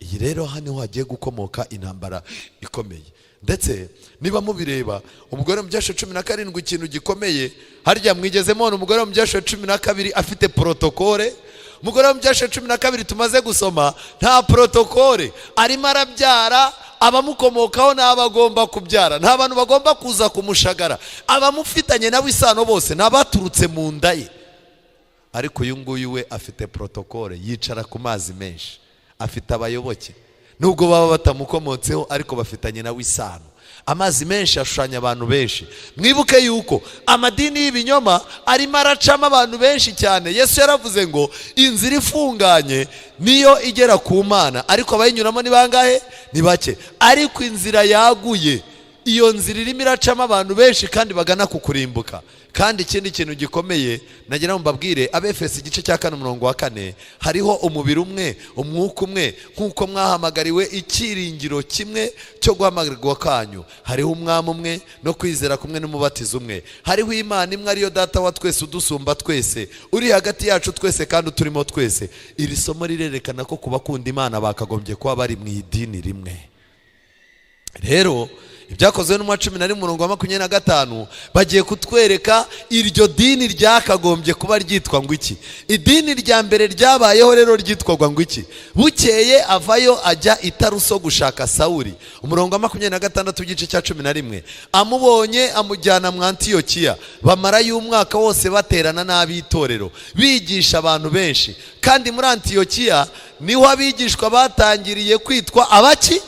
Iyi rero hano hagiye gukomoka intambara ikomeye. Ndetse niba mubireba, umugore mu Byahishuwe 17, ikintu gikomeye, harya mwigeze mubona umugore mu Byahishuwe 12 afite protocole? Umugore wo mu Byahishuwe 12 tumaze gusoma nta protocole, arimo arabyara abamukomokaho n'abo agomba kubyara. Nta bantu bagomba kuza kumushagara, abamufitanye nawe isano bose ni abaturutse mu nda ye. Ariko uyu nguyu we afite protocole, yicara ku mazi menshi, afite abayoboke nubwo baba batamukomotseho, ariko bafitanye nawe isano. Amazi menshi ashushanya abantu benshi. Mwibuke yuko amadini y'ibinyoma arimo aracamo abantu benshi cyane. Yesu yaravuze ngo inzira ifunganye niyo igera ku Mana, ariko abayinyuramo ni bangahe? Ni bake. Ariko inzira yaguye Iyo nzira irimo iracamo abantu benshi kandi bagana ku kurimbuka. Kandi ikindi kintu gikomeye nagira ngo mbabwire, Abefesi igice cya 4 umurongo wa 4, hariho umubiri umwe, umwuka umwe, nk'uko mwahamagariwe icyiringiro kimwe cyo guhamagarwa kwanyu. Hariho umwami umwe no kwizera kumwe n'umubatizo umwe. Hariho Imana imwe ariyo Data wa twese, udusumba twese, uri hagati yacu twese kandi uturimo twese. Iri somo rirerekana ko ku bakunda Imana bakagombye kuba bari mu idini rimwe. Rero Ibyakozwe n'Intumwa 11 umurongo wa 25, bagiye kutwereka iryo dini ryakagombye kuba ryitwa ngo iki. Idini rya mbere ryabayeho rero ryitwaga ngo iki? Bukeye avayo ajya i Taruso gushaka Sawuli. Umurongo wa 26 w'igice cya 11, amubonye amujyana mu Antiyokiya. Bamarayo umwaka wose baterana n'ab'itorero, bigisha abantu benshi. Kandi muri Antiyokiya niho abigishwa batangiriye kwitwa abaki.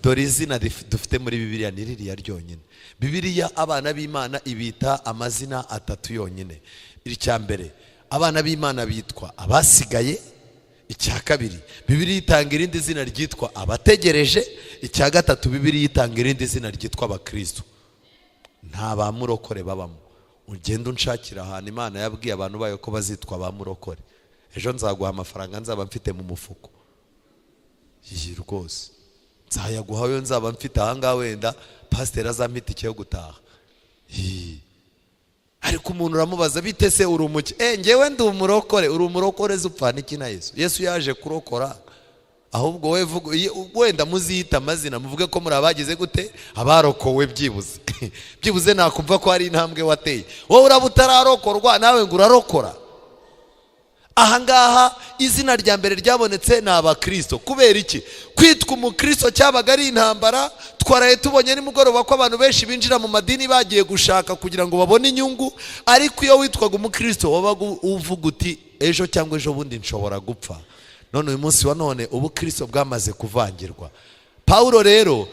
Dore izina dufite muri Bibiliya ni ririya ryonyine. Bibiliya abana b'Imana ibita amazina atatu yonyine. Icya mbere, abana b'Imana bitwa abasigaye. Icya kabiri, Bibiliya itanga irindi zina ryitwa abategereje. Icya gatatu, Bibiliya itanga irindi zina ryitwa abakristo. Nta ba murokore babamo. Ugenda unshakira ahantu Imana yabwiye abantu bayo ko bazitwa ba murokore, ejo nzaguha amafaranga nzaba mfite mu mufuko. Iyi rwose nzayaguha yo nzaba mfite ahangaha, wenda pasiteri azampa itike yo gutaha. Hi. Ariko umuntu uramubaza, bite se, uri umuki? Ngewe ndi umurokore. Uri umurokore se upfana iki na Yesu? Yesu yaje kurokora. Ahubwo wowe vuga, wenda muziyita amazina, muvuge ko muri abagize gute, abarokowe. Byibuze nakumva ko hari intambwe wateye. Wowe uraba utararokorwa, nawe ngo urarokora. Ahangaha izina rya mbere ryabonetse ni abakristo. Kubera iki? Kwitwa umukristo cyabaga ari intambara. Twaraye tubonye nimugoroba ko abantu benshi binjira mu madini bagiye gushaka kugira ngo babone inyungu. Ariko iyo witwaga umukristo, wabaga uvuga uti ejo cyangwa ejo bundi nshobora gupfa. None uyu munsi wa none ubukristo bwamaze kuvangirwa. Pawulo rero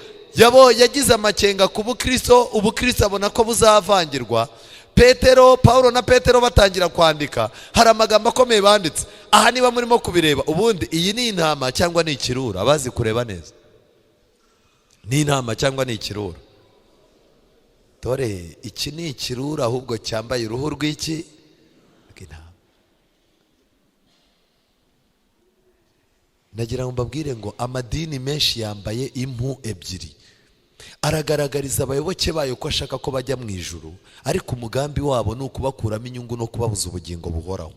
yagize amakenga ku bukristo, ubukristo abona ko buzavangirwa. Petero, Pawulo na Petero batangira kwandika, hari amagambo akomeye banditse. Aha niba murimo kubireba, ubundi iyi ni intama cyangwa ni ikirura? Abazi kureba neza, ni intama cyangwa ni ikirura? Dore iki ni ikirura ahubwo cyambaye uruhu rw'iki? Rw'intama. Nagira ngo mbabwire ngo amadini menshi yambaye impu ebyiri. Aragaragariza abayoboke bayo ko ashaka ko bajya mu ijuru, ariko umugambi wabo ni ukubakuramo inyungu no kubabuza ubugingo buhoraho.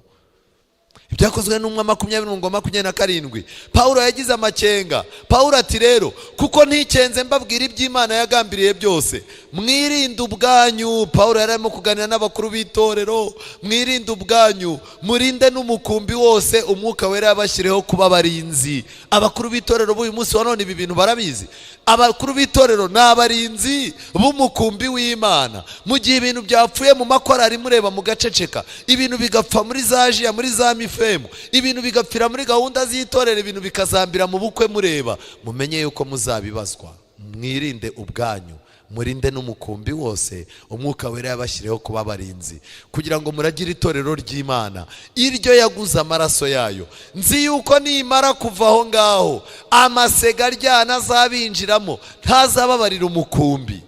Ibyakozwe n'Intumwa 20 umurongo 27, Pawulo yagize amakenga. Pawulo ati rero kuko ntikenze mbabwira iby'Imana yagambiriye byose, mwirinde ubwanyu. Pawulo yari arimo kuganira n'abakuru b'itorero. Mwirinde ubwanyu, murinde n'umukumbi wose Umwuka Wera yabashyireho kuba abarinzi. Abakuru b'itorero b'uyu munsi wa none ibi bintu barabizi. Abakuru b'itorero ni abarinzi b'umukumbi w'Imana. Mu gihe ibintu byapfuye mu makorari mureba mugaceceka, ibintu bigapfa muri za jiya, muri za mifemu, ibintu bigapfira muri gahunda z'itorero, ibintu bikazambira mu bukwe mureba, mumenye yuko muzabibazwa. Mwirinde ubwanyu, murinde n'umukumbi wose Umwuka Wera yabashyiriyeho kuba abarinzi, kugira ngo muragire itorero ry'Imana iryo yaguze amaraso yayo. Nzi yuko nimara kuva aho ngaho, amasega aryana azabinjiramo, ntazababarira umukumbi.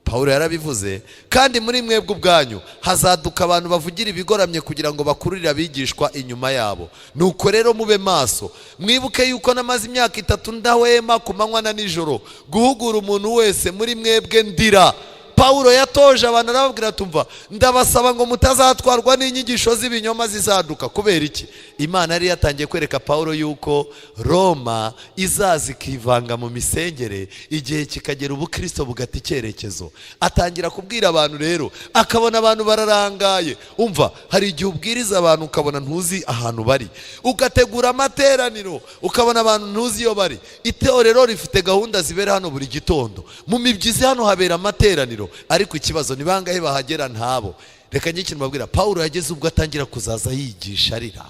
Pawulo yarabivuze. Kandi muri mwebwe ubwanyu hazaduka abantu bavugira ibigoramye kugira ngo bakururire abigishwa inyuma yabo. Nuko rero mube maso, mwibuke yuko namaze imyaka 3 ndahwema ku manywa na nijoro guhugura umuntu wese muri mwebwe ndira. Pawulo yatoje abantu, arababwira, tumva ndabasaba ngo mutazatwarwa n'inyigisho z'ibinyoma zizaduka. Kubera iki? Imana yari yatangiye kwereka Pawulo yuko Roma izaza ikivanga mu misengere, igihe kikagera ubukristo bugata icyerekezo. Atangira kubwira abantu rero, akabona abantu bararangaye. Umva, hari igihe ubwiriza abantu ukabona ntuzi ahantu bari, ugategura amateraniro ukabona abantu ntuzi iyo bari. Itorero rifite gahunda zibera hano buri gitondo, mu mibyizi hano habera amateraniro, ariko ikibazo ni bangahe bahagera? Ntabo. Reka njye ikintu mbabwira, Pawulo yageze ubwo atangira kuzaza yigisha arira.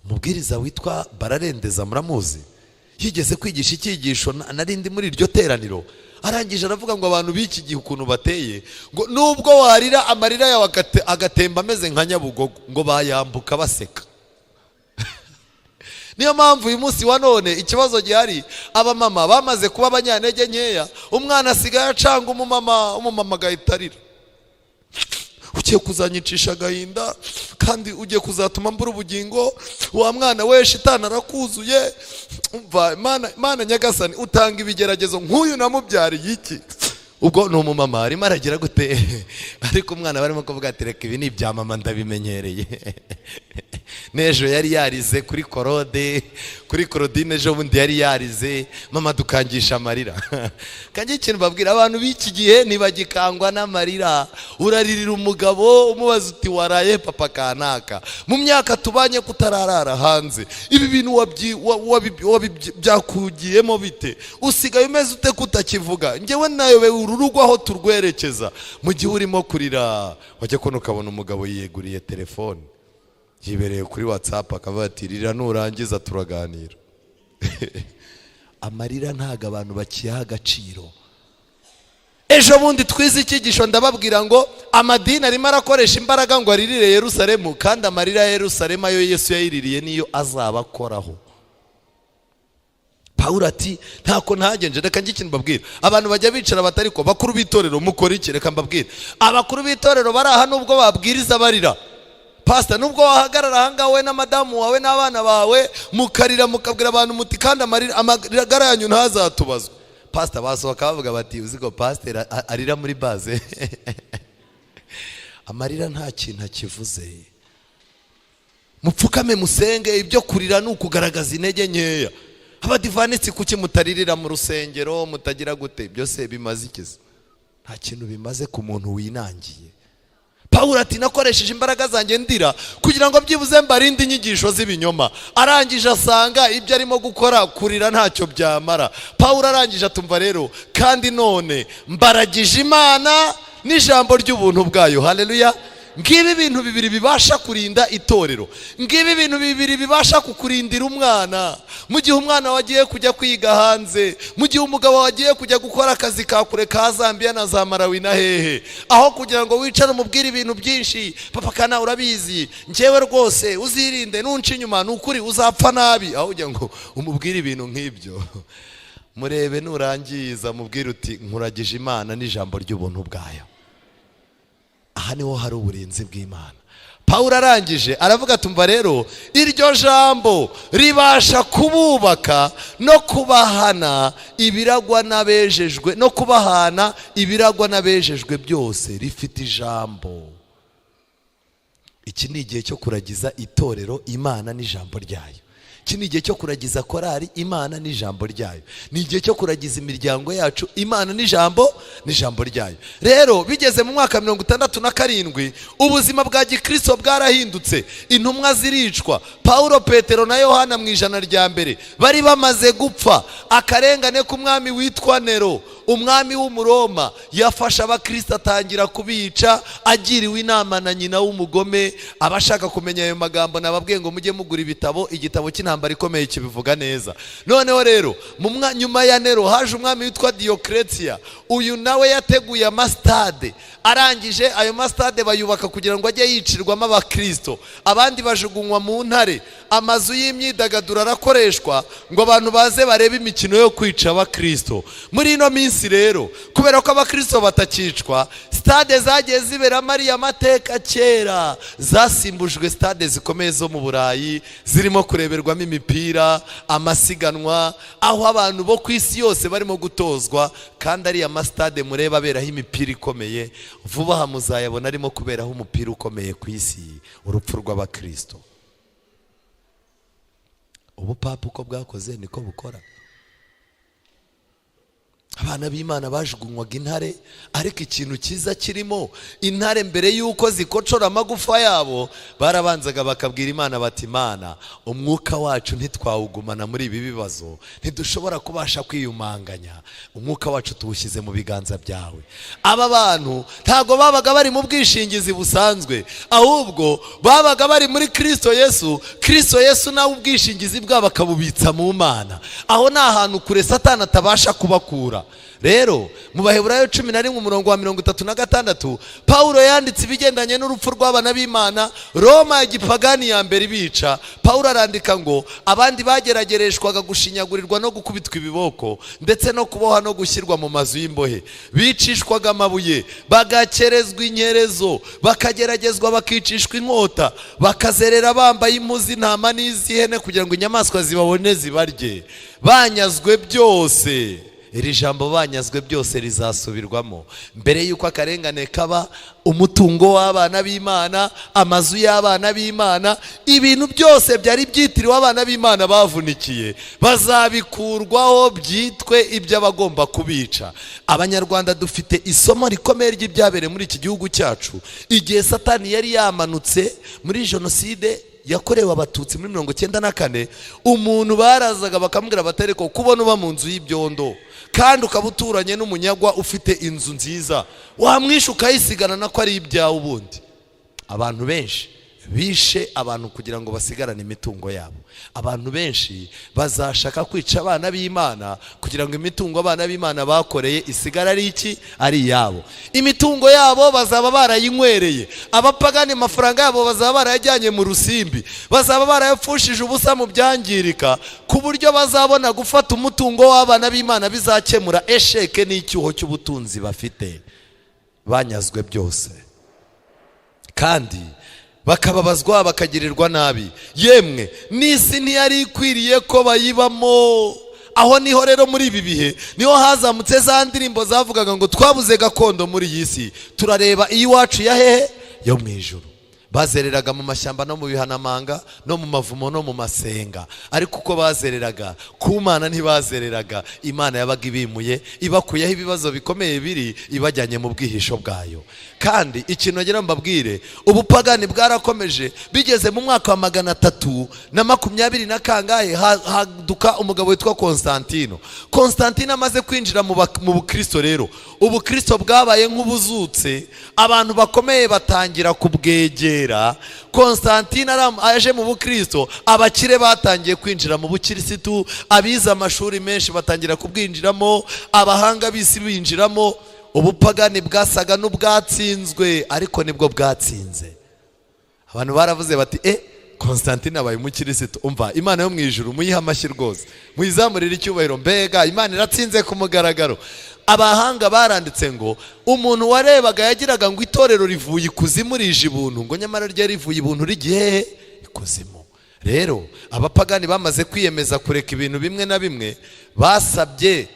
Umubwiriza witwa Bararendeza muramuzi, yigeze kwigisha icyigisho, nari ndi muri iryo teraniro. Arangije aravuga ngo abantu b'iki gihe ukuntu bateye, ngo nubwo warira amarira yawe agatemba ameze nka Nyabugogo, ngo bayambuka baseka. Niyo mpamvu uyu munsi wa none ikibazo gihari, abamama bamaze kuba abanyantege nkeya. Umwana asigaye acanga umumama, umumama agahita arira: "Ugiye kuzanyicisha agahinda kandi ugiye kuzatuma mbura ubugingo. Wa mwana we, shitani arakuzuye. Umva, Imana, Imana nyagasani, utanga ibigeragezo nk'uyu namubyariye iki?" Ubwo ni umumama arimo aragira gute? Ariko umwana barimo kuvuga ati: "Reka, ibi ni ibya mama, ndabimenyereye." N'ejo yari yarize kuri korode, kuri Korodine, ejo bundi yari yarize: "Mama, dukangisha amarira." Kandi ikintu babwira abantu b'iki gihe, ntibagikangwa n'amarira. Uraririra umugabo, umubaza uti: "Waraye papa kanaka? Mu myaka tubanye kutararara hanze, ibi bintu byakugiyemo bite? Usigaye umeze ute kutakivuga? Ngewe nayobewe uru rugo aho turwerekeza." Mu gihe urimo kurira, wajya kubona ukabona umugabo yiyeguriye telefone, yibereye kuri WhatsApp, akavuga ati: "Rira, nurangiza turaganira." Amarira ntabwo abantu bakiyaha agaciro. Ejo bundi twize icyigisho, ndababwira ngo amadini arimo arakoresha imbaraga ngo aririre Yerusalemu, kandi amarira ya Yerusalemu ayo Yesu yayiririye niyo azaba akoraho. Pawulo ati: "Ntako ntagenje." Reka njye ikintu mbabwira, abantu bajya bicara batari ko bakuru b'itorero mukora iki? Reka mbabwire, abakuru b'itorero bari aha, nubwo babwiriza barira, pasita, nubwo wahagarara ahangaha wowe na madamu wawe n'abana bawe mukarira, mukabwira abantu muti: "Kandi amagara yanyu ntazatubazwe," pasita, basohoka bavuga bati: "Uzi ko pasiteri arira muri baze?" Amarira nta kintu akivuze. Mupfukame musenge. Ibyo kurira ni ukugaragaza intege nkeya. Abadivanitsi, kuki mutaririra mu rusengero, mutagira gute? Byose bimaze ikiza? Nta kintu bimaze ku muntu winangiye. Pawulo ati: "Nakoresheje imbaraga zanjye ndira kugira ngo byibuze mbarinde inyigisho z'ibinyoma." Arangije asanga ibyo arimo gukora, kurira ntacyo byamara. Pawulo arangije atumva rero: "Kandi none mbaragije Imana n'ijambo ry'ubuntu bwayo." Haleluya! Ngibi ibintu bibiri bibasha kurinda itorero, ngibi ibintu bibiri bibasha kukurindira umwana. Mu gihe umwana wagiye kujya kwiga hanze, mu gihe umugabo wagiye kujya gukora akazi ka kure ka Zambia na za Malawi na hehe, aho kugira ngo wicare umubwire ibintu byinshi: "Papa kana, urabizi, njyewe rwose uzirinde, nunca inyuma ni ukuri uzapfa nabi," aho kugira ngo umubwire ibintu nk'ibyo, murebe nurangiza mubwire uti: "Nkuragije Imana n'ijambo ry'ubuntu bwayo." Aha niho hari uburinzi bw'Imana. Pawulo arangije aravuga ati: "Umva rero, iryo jambo ribasha kububaka no kubahana ibiragwa n'abejejwe, no kubahana ibiragwa n'abejejwe byose." Rifite ijambo. Iki ni igihe cyo kuragiza itorero Imana n'ijambo ryayo. Iki ni igihe cyo kuragiza korari Imana n'ijambo ryayo. Ni igihe cyo kuragiza imiryango yacu Imana n'ijambo ryayo. Rero bigeze mu mwaka 67, ubuzima bwa gikristo bwarahindutse, intumwa ziricwa. Paulo, Petero na Yohana mu 100 rya mbere bari bamaze gupfa. Akarengane k'umwami witwa Nero, umwami w'Umuroma, yafashe abakristo atangira kubica agiriwe inama na nyina w'umugome. Abashaka kumenya ayo magambo, nababwiye ngo mujye mugura ibitabo, igitabo cy'intambara ikomeye kibivuga neza. Noneho rero nyuma ya Nero haje umwami witwa Diocletia. Uyu nawe yateguye amasitade, arangije ayo masitade bayubaka kugira ngo ajye yicirwamo abakristo, abandi bajugunywa mu ntare. Amazu y'imyidagaduro arakoreshwa ngo abantu baze barebe imikino yo kwica abakristo. Muri ino minsi rero, kubera ko abakristo batakicwa, stade zagiye ziberamo ariya mateka kera zasimbujwe stade zikomeye zo mu Burayi zirimo kureberwamo imipira, amasiganwa, aho abantu bo ku isi yose barimo gutozwa. Kandi ariya masitade mureba aberaho imipira ikomeye, vuba aha muzayabona arimo kuberaho umupira ukomeye ku isi, urupfu rw'abakristo. Ubupapa uko bwakoze niko bukora. Abana b'Imana bajugunywaga intare, ariko ikintu cyiza kirimo, intare mbere y'uko zikocora amagufa yabo barabanzaga bakabwira Imana bati: "Imana, umwuka wacu ntitwawugumana muri ibi bibazo, ntidushobora kubasha kwiyumanganya, umwuka wacu tuwushyize mu biganza byawe." Aba bantu ntabwo babaga bari mu bwishingizi busanzwe, ahubwo babaga bari muri Kirisito Yesu. Kirisito Yesu nawe ubwishingizi bwabo akabubitsa mu Mana. Aho ni ahantu kure Satani atabasha kubakura. Rero mu Baheburayo 11 umurongo wa 36, Pawulo yanditse ibigendanye n'urupfu rw'abana b'Imana, Roma ya gipagani ya mbere ibica. Pawulo arandika ngo abandi bageragereshwaga gushinyagurirwa no gukubitwa ibiboko, ndetse no kubohwa no gushyirwa mu mazu y'imbohe, bicishwaga amabuye, bagakerezwa inkerezo, bakageragezwa, bakicishwa inkota, bakazerera bambaye impu z'intama n'iz'ihene kugira ngo inyamaswa zibabone zibarye, banyazwe byose. Iri jambo "banyazwe byose" rizasubirwamo mbere y'uko akarengane kaba. Umutungo w'abana b'Imana, amazu y'abana b'Imana, ibintu byose byari byitiriwe abana b'Imana bavunikiye, bazabikurwaho byitwe iby'abagomba kubica. Abanyarwanda dufite isomo rikomeye ry'ibyabereye muri iki gihugu cyacu igihe Satani yari yamanutse muri Jenoside yakorewe Abatutsi muri 94. Umuntu barazaga bakamubwira batari ko kubona uba mu nzu y'ibyondo kandi ukaba uturanye n'umunyagwa ufite inzu nziza, wamwishe ukayisigana nako ari ibyawe. Ubundi abantu benshi bishe abantu kugira ngo basigarane imitungo yabo. Abantu benshi bazashaka kwica abana b'Imana kugira ngo imitungo abana b'Imana bakoreye isigare ari iki? Ari iyabo. Imitungo yabo bazaba barayinywereye abapagani, amafaranga yabo bazaba barayajyanye mu rusimbi, bazaba barayapfushije ubusa mu byangirika, ku buryo bazabona gufata umutungo w'abana b'Imana bizakemura échec n'icyuho cy'ubutunzi bafite. Banyazwe byose kandi bakababazwa, bakagirirwa nabi, yemwe n'isi ntiyari ikwiriye ko bayibamo. Aho niho rero muri ibi bihe niho hazamutse za ndirimbo zavugaga ngo twabuze gakondo muri iyi si, turareba iwacu ya hehe? Yo mu ijuru. Bazereraga mu mashyamba no mu bihanamanga no mu mavumo no mu masenga, ariko uko bazereraga ku Mana ntibazereraga. Imana yabaga ibimuye, ibakuyeho ibibazo bikomeye biri, ibajyanye mu bwihisho bwayo. Kandi ikintu nagira mbabwire, ubupagani bwarakomeje. Bigeze mu mwaka wa 320 na kangahe, haduka umugabo witwa Constantino. Constantino amaze kwinjira mu bukristo, rero ubukristo bwabaye nk'ubuzutse, abantu bakomeye batangira kubwegera. Constantine aje mu bukristo, abakire batangiye kwinjira mu bukirisitu, abize amashuri menshi batangira kubwinjiramo, abahanga b'isi binjiramo. Ubupagani bwasaga n'ubwatsinzwe, ariko nibwo bwatsinze. Abantu baravuze bati: "E, Constantine abaye umukirisitu! Umva, Imana yo mu ijuru muyihe amashyi rwose, muyizamurire icyubahiro. Mbega Imana iratsinze ku mugaragaro!" Abahanga baranditse ngo umuntu warebaga yagiraga ngo itorero rivuye ikuzimu rije ibuntu, ngo nyamara ryari rivuye ibuntu rigiye hehe? Ikuzimu. Rero abapagani bamaze kwiyemeza kureka ibintu bimwe na bimwe, basabye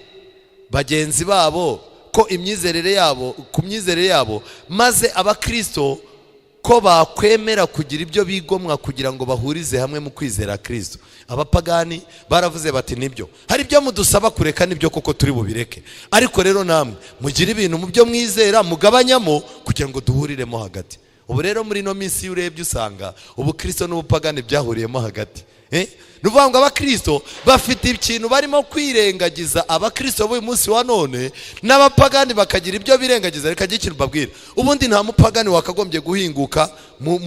bagenzi babo ko imyizerere yabo ku myizerere yabo, maze abakristo ko bakwemera kugira ibyo bigomwa kugira ngo bahurize hamwe mu kwizera Kristo. Abapagani baravuze bati: "Nibyo, hari ibyo mudusaba kureka, nibyo koko turi bubireke, ariko rero namwe mugire ibintu mu byo mwizera mugabanyamo kugira ngo duhuriremo hagati." Ubu rero muri ino minsi iyo urebye usanga ubukristo n'ubupagani byahuriyemo hagati. Ni ukuvuga ngo abakristo bafite ikintu barimo kwirengagiza, abakristo b'uyu munsi wa none, n'abapagani bakagira ibyo birengagiza. Reka njye ikintu mbabwira: ubundi nta mupagani wakagombye guhinguka mu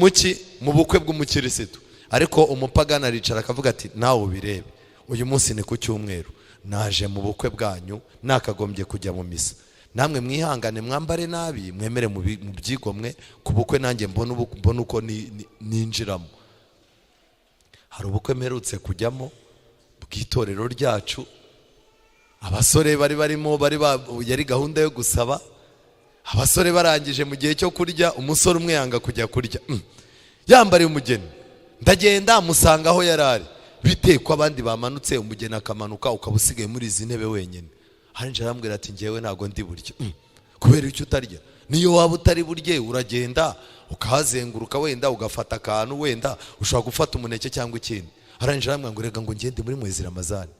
bukwe bw'umukirisitu, ariko umupagani aricara akavuga ati: "Nawe ubirebe, uyu munsi ni ku cyumweru, naje mu bukwe bwanyu, nakagombye kujya mu misa. Namwe mwihangane mwambare nabi, mwemere mu byigomwe ku bukwe, nanjye mbone uko ninjiramo." Hari ubukwe mperutse kujyamo bw'itorero ryacu. Abasore bari barimo, yari gahunda yo gusaba. Abasore barangije, mu gihe cyo kurya, umusore umwe yanga kujya kurya. Yambariye umugeni. Ndagenda musanga aho yari ari: "Bite ko abandi bamanutse, umugeni akamanuka, ukaba usigaye muri izi ntebe wenyine?" Harinjira arambwira ati: "Ngewe ntabwo ndi buryo." "Kubera icyo utarya?" "Niyo waba utari burye, uragenda ukahazenguruka, wenda ugafata akantu, wenda ushobora gufata umuneke cyangwa ikindi." Arangije arambwira ngo: "Rega ngo ngende muri mwezi Ramazani."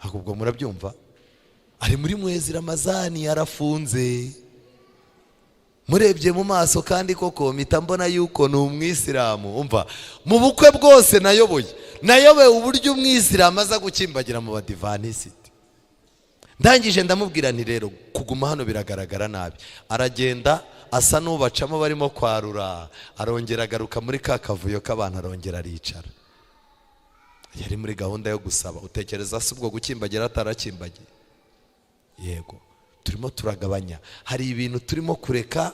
Ahubwo murabyumva, ari muri mwezi Ramazani, yarafunze. Murebye mu maso kandi koko mpita mbona yuko ni umwisilamu. Umva, mu bukwe bwose nayoboye, nayoboye uburyo umwisilamu aza gukimbagira mu Badivantisiti. Ndangije ndamubwira nti: "Rero kuguma hano biragaragara nabi." Aragenda asa n'ubacamo barimo kwarura, arongera agaruka muri ka kavuyo k'abantu, arongera aricara. Yari muri gahunda yo gusaba. Utekereza se ubwo gukimbagira atarakimbagiye? Yego, turimo turagabanya, hari ibintu turimo kureka.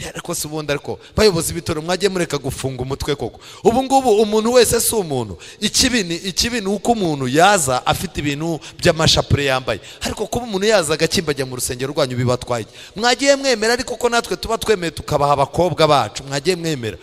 Ariko si ubundi, ariko bayobozi b'itorero, mwagiye mureka gufunga umutwe koko? Ubu ngubu umuntu wese si umuntu. Ikibi ni uko umuntu yaza afite ibintu by'amashapure yambaye, ariko kuba umuntu yaza agakimba ajya mu rusengero rwanyu bibatwaye iki? Mwagiye mwemera ariko ko natwe tuba twemeye tukabaha abakobwa bacu? Mwagiye mwemera.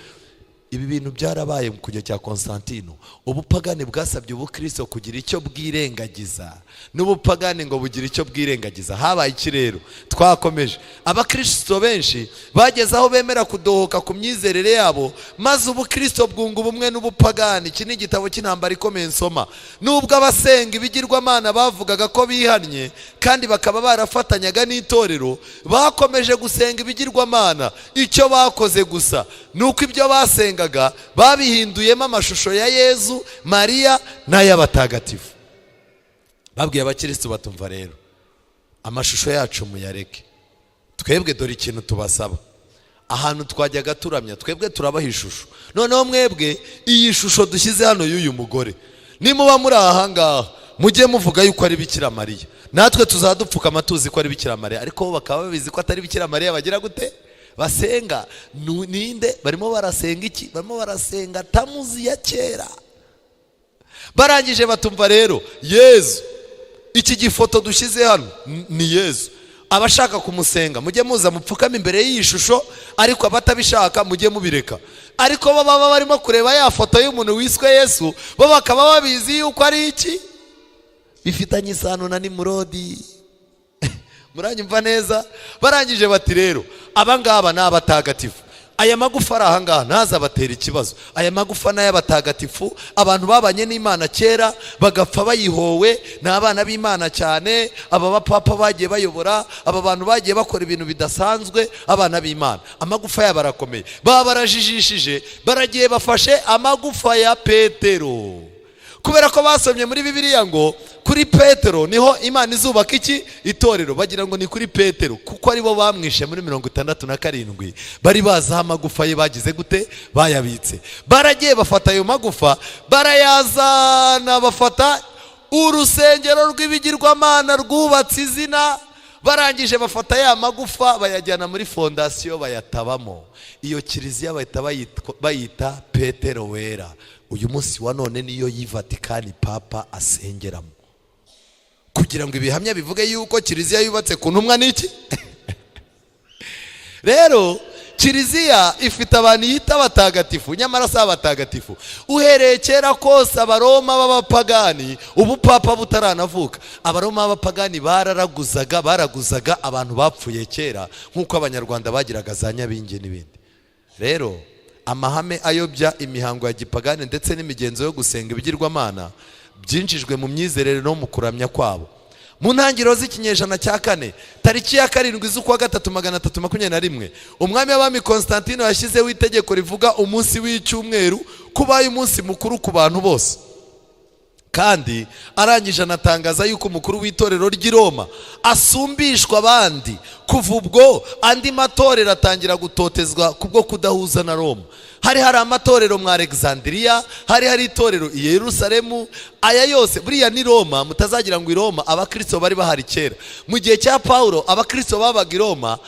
Ibi bintu byarabaye ku gihe cya Constantino. Ubupagani bwasabye ubukristo kugira icyo bwirengagiza, n'ubupagani ngo bugire icyo bwirengagiza. Habaye iki rero? Twakomeje. Abakristo benshi bageze aho bemera kudohoka ku myizerere yabo, maze ubukristo bwunga ubumwe n'ubupagani. Iki ni igitabo cy'intambara ikomeye nsoma. Nubwo abasenga ibigirwamana bavugaga ko bihannye kandi bakaba barafatanyaga n'itorero, bakomeje gusenga ibigirwamana. Icyo bakoze gusa ni uko ibyo basengaga babihinduyemo amashusho ya Yezu, Mariya n'ay'abatagatifu. Babwiye abakirisitu batumva rero, amashusho yacu muyareke, twebwe dore ikintu tubasaba: ahantu twajyaga turamya, twebwe turabaha ishusho. Noneho mwebwe iyi shusho dushyize hano y'uyu mugore, nimuba muri aha ngaha mujye muvuga yuko ari Bikira Mariya, natwe tuzadupfukama tuzi ko ari Bikira Mariya. Ariko bo bakaba babizi ko atari Bikira Mariya. Bagira gute? Basenga ninde? Barimo barasenga iki? Barimo barasenga Tamuzi ya kera. Barangije batumva rero, Yezu, iki gifoto dushyize hano ni Yezu. Abashaka kumusenga mujye muza mupfukame imbere y'iyi shusho, ariko abatabishaka mujye mubireka. Ariko bo baba barimo kureba ya foto y'umuntu wiswe Yesu, bo bakaba babizi yuko ari iki? Bifitanye isano na Nimurodi. Muranyumva neza? Barangije bati rero, aba ngaba ni abatagatifu, aya magufa ari aha ngaha ntazabatera ikibazo. Aya magufa ni ay'abatagatifu, abantu babanye n'Imana kera bagapfa bayihowe, ni abana b'Imana cyane. Aba bapapa bagiye bayobora, aba bantu bagiye bakora ibintu bidasanzwe, abana b'Imana, amagufa yabo arakomeye. Baba barajijishije, baragiye bafashe amagufa ya Petero, kubera ko basomye muri Bibiliya ngo kuri Petero niho Imana izubaka iki? Itorero. Bagira ngo ni kuri Petero, kuko aribo bamwishe muri 67. Bari bazi aho amagufa ye bagize gute? Bayabitse. Baragiye bafata ayo magufa barayazana, bafata urusengero rw'ibigirwamana rwubatse izina. Barangije bafata ya magufa bayajyana muri fondasiyo, bayatabamo. Iyo kiliziya bahita bayita Petero Wera. Uyu munsi wa none niyo y'i Vatikani papa asengeramo, kugira ngo ibihamya bivuge yuko kiliziya yubatse ku ntumwa n'iki. Rero kiliziya ifite abantu yita abatagatifu, nyamara si abatagatifu. Uhereye kera kose, Abaroma b'abapagani, ubupapa butaranavuka, Abaroma b'abapagani bararaguzaga, baraguzaga abantu bapfuye kera, nk'uko Abanyarwanda bagiraga za nyabingi n'ibindi. Rero amahame ayobya, imihango ya gipagani ndetse n'imigenzo yo gusenga ibigirwamana byinjijwe mu myizerere no mu kuramya kwabo. Mu ntangiriro z'ikinyejana cya kane, tariki ya 7 z'ukwa gatatu 321, umwami w'abami Constantino yashyizeho itegeko rivuga umunsi w'icyumweru kubaye umunsi mukuru ku bantu bose, kandi arangije anatangaza yuko umukuru w'itorero ry'i Roma asumbishwa abandi. Kuva ubwo andi matorero atangira gutotezwa kubwo kudahuza na Roma. Hari amatorero mu Alexandria, hari itorero i Yerusalemu. Aya yose buriya ni Roma. Mutazagira ngo i Roma abakristo bari bahari kera. Mu gihe cya Pawulo abakristo babaga i Roma.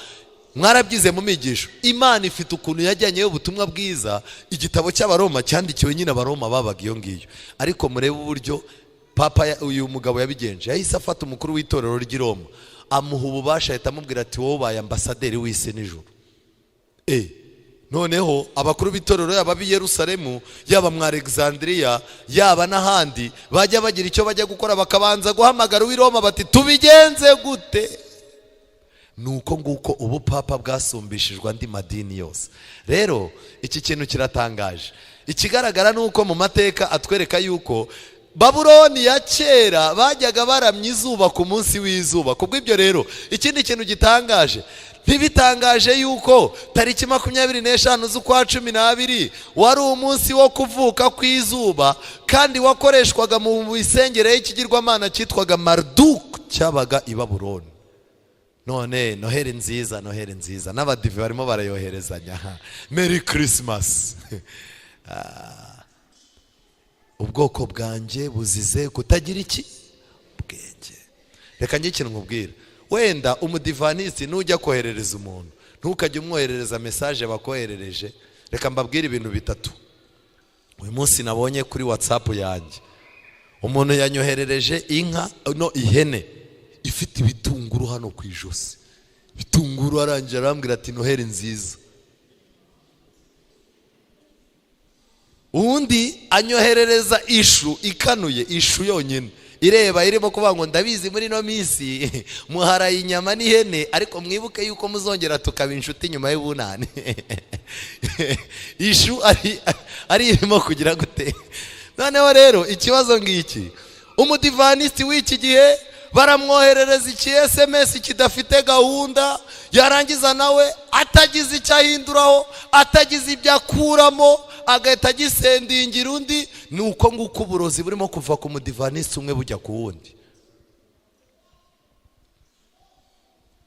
Mwarabyize mu migisho. Imana ifite ukuntu yajyanyeyo ubutumwa bwiza. Igitabo cy'Abaroma cyandikiwe nyine Abaroma babaga iyo ngiyo. Ariko murebe uburyo papa uyu mugabo yabigenje. Yahise afata umukuru w'itorero ry'i Roma, amuha ububasha, ahita amubwira ati: "Wowe ubaye ambasaderi w'isi n'ijuru." Noneho abakuru b'itorero, yaba ab'i Yerusalemu, yaba mu Alexandria, yaba n'ahandi, bajya bagira icyo bajya gukora bakabanza guhamagara uw'i Roma bati: "Tubigenze gute?" Ni uko nguko ubupapa bwasumbishijwe andi madini yose. Rero iki kintu kiratangaje. Ikigaragara ni uko mu mateka atwereka yuko Babuloni ya kera bajyaga baramya izuba ku munsi w'izuba. Kubw'ibyo rero, ikindi kintu gitangaje, ntibitangaje yuko tariki 25 z'ukwa 12 wari umunsi wo kuvuka kw'izuba, kandi wakoreshwaga mu misengere y'ikigirwamana cyitwaga Marduk cyabaga i Babuloni. None Noheli nziza, Noheli nziza, n'abadive barimo barayoherezanya Merry Christmas. Ubwoko bwanjye buzize kutagira iki? Ubwenge. Reka njye ikintu nkubwira. Wenda umudivanisiti nujya koherereza umuntu, ntukajye umwoherereza message bakoherereje. Reka mbabwire ibintu bitatu uyu munsi nabonye kuri WhatsApp yanjye. Umuntu yanyoherereje inka, no ihene ifite ibitunguru hano ku ijosi, ibitunguru. Arangira arambwira ati: "Noheri nziza." Undi anyoherereza ishu ikanuye, ishu yonyine ireba, irimo kuvuga ngo: "Ndabizi muri ino minsi muharaye inyama n'ihene, ariko mwibuke yuko muzongera tukaba inshuti nyuma y'ubunani." Ishu ari irimo kugira gute? Noneho rero ikibazo ngiki: umudivanisiti w'iki gihe baramwoherereza iki SMS kidafite gahunda, yarangiza nawe atagize icyo ahinduraho, atagize ibyo akuramo, agahita agisendingira undi. Ni uko nguko uburozi burimo kuva ku mudivanisiti umwe bujya ku wundi.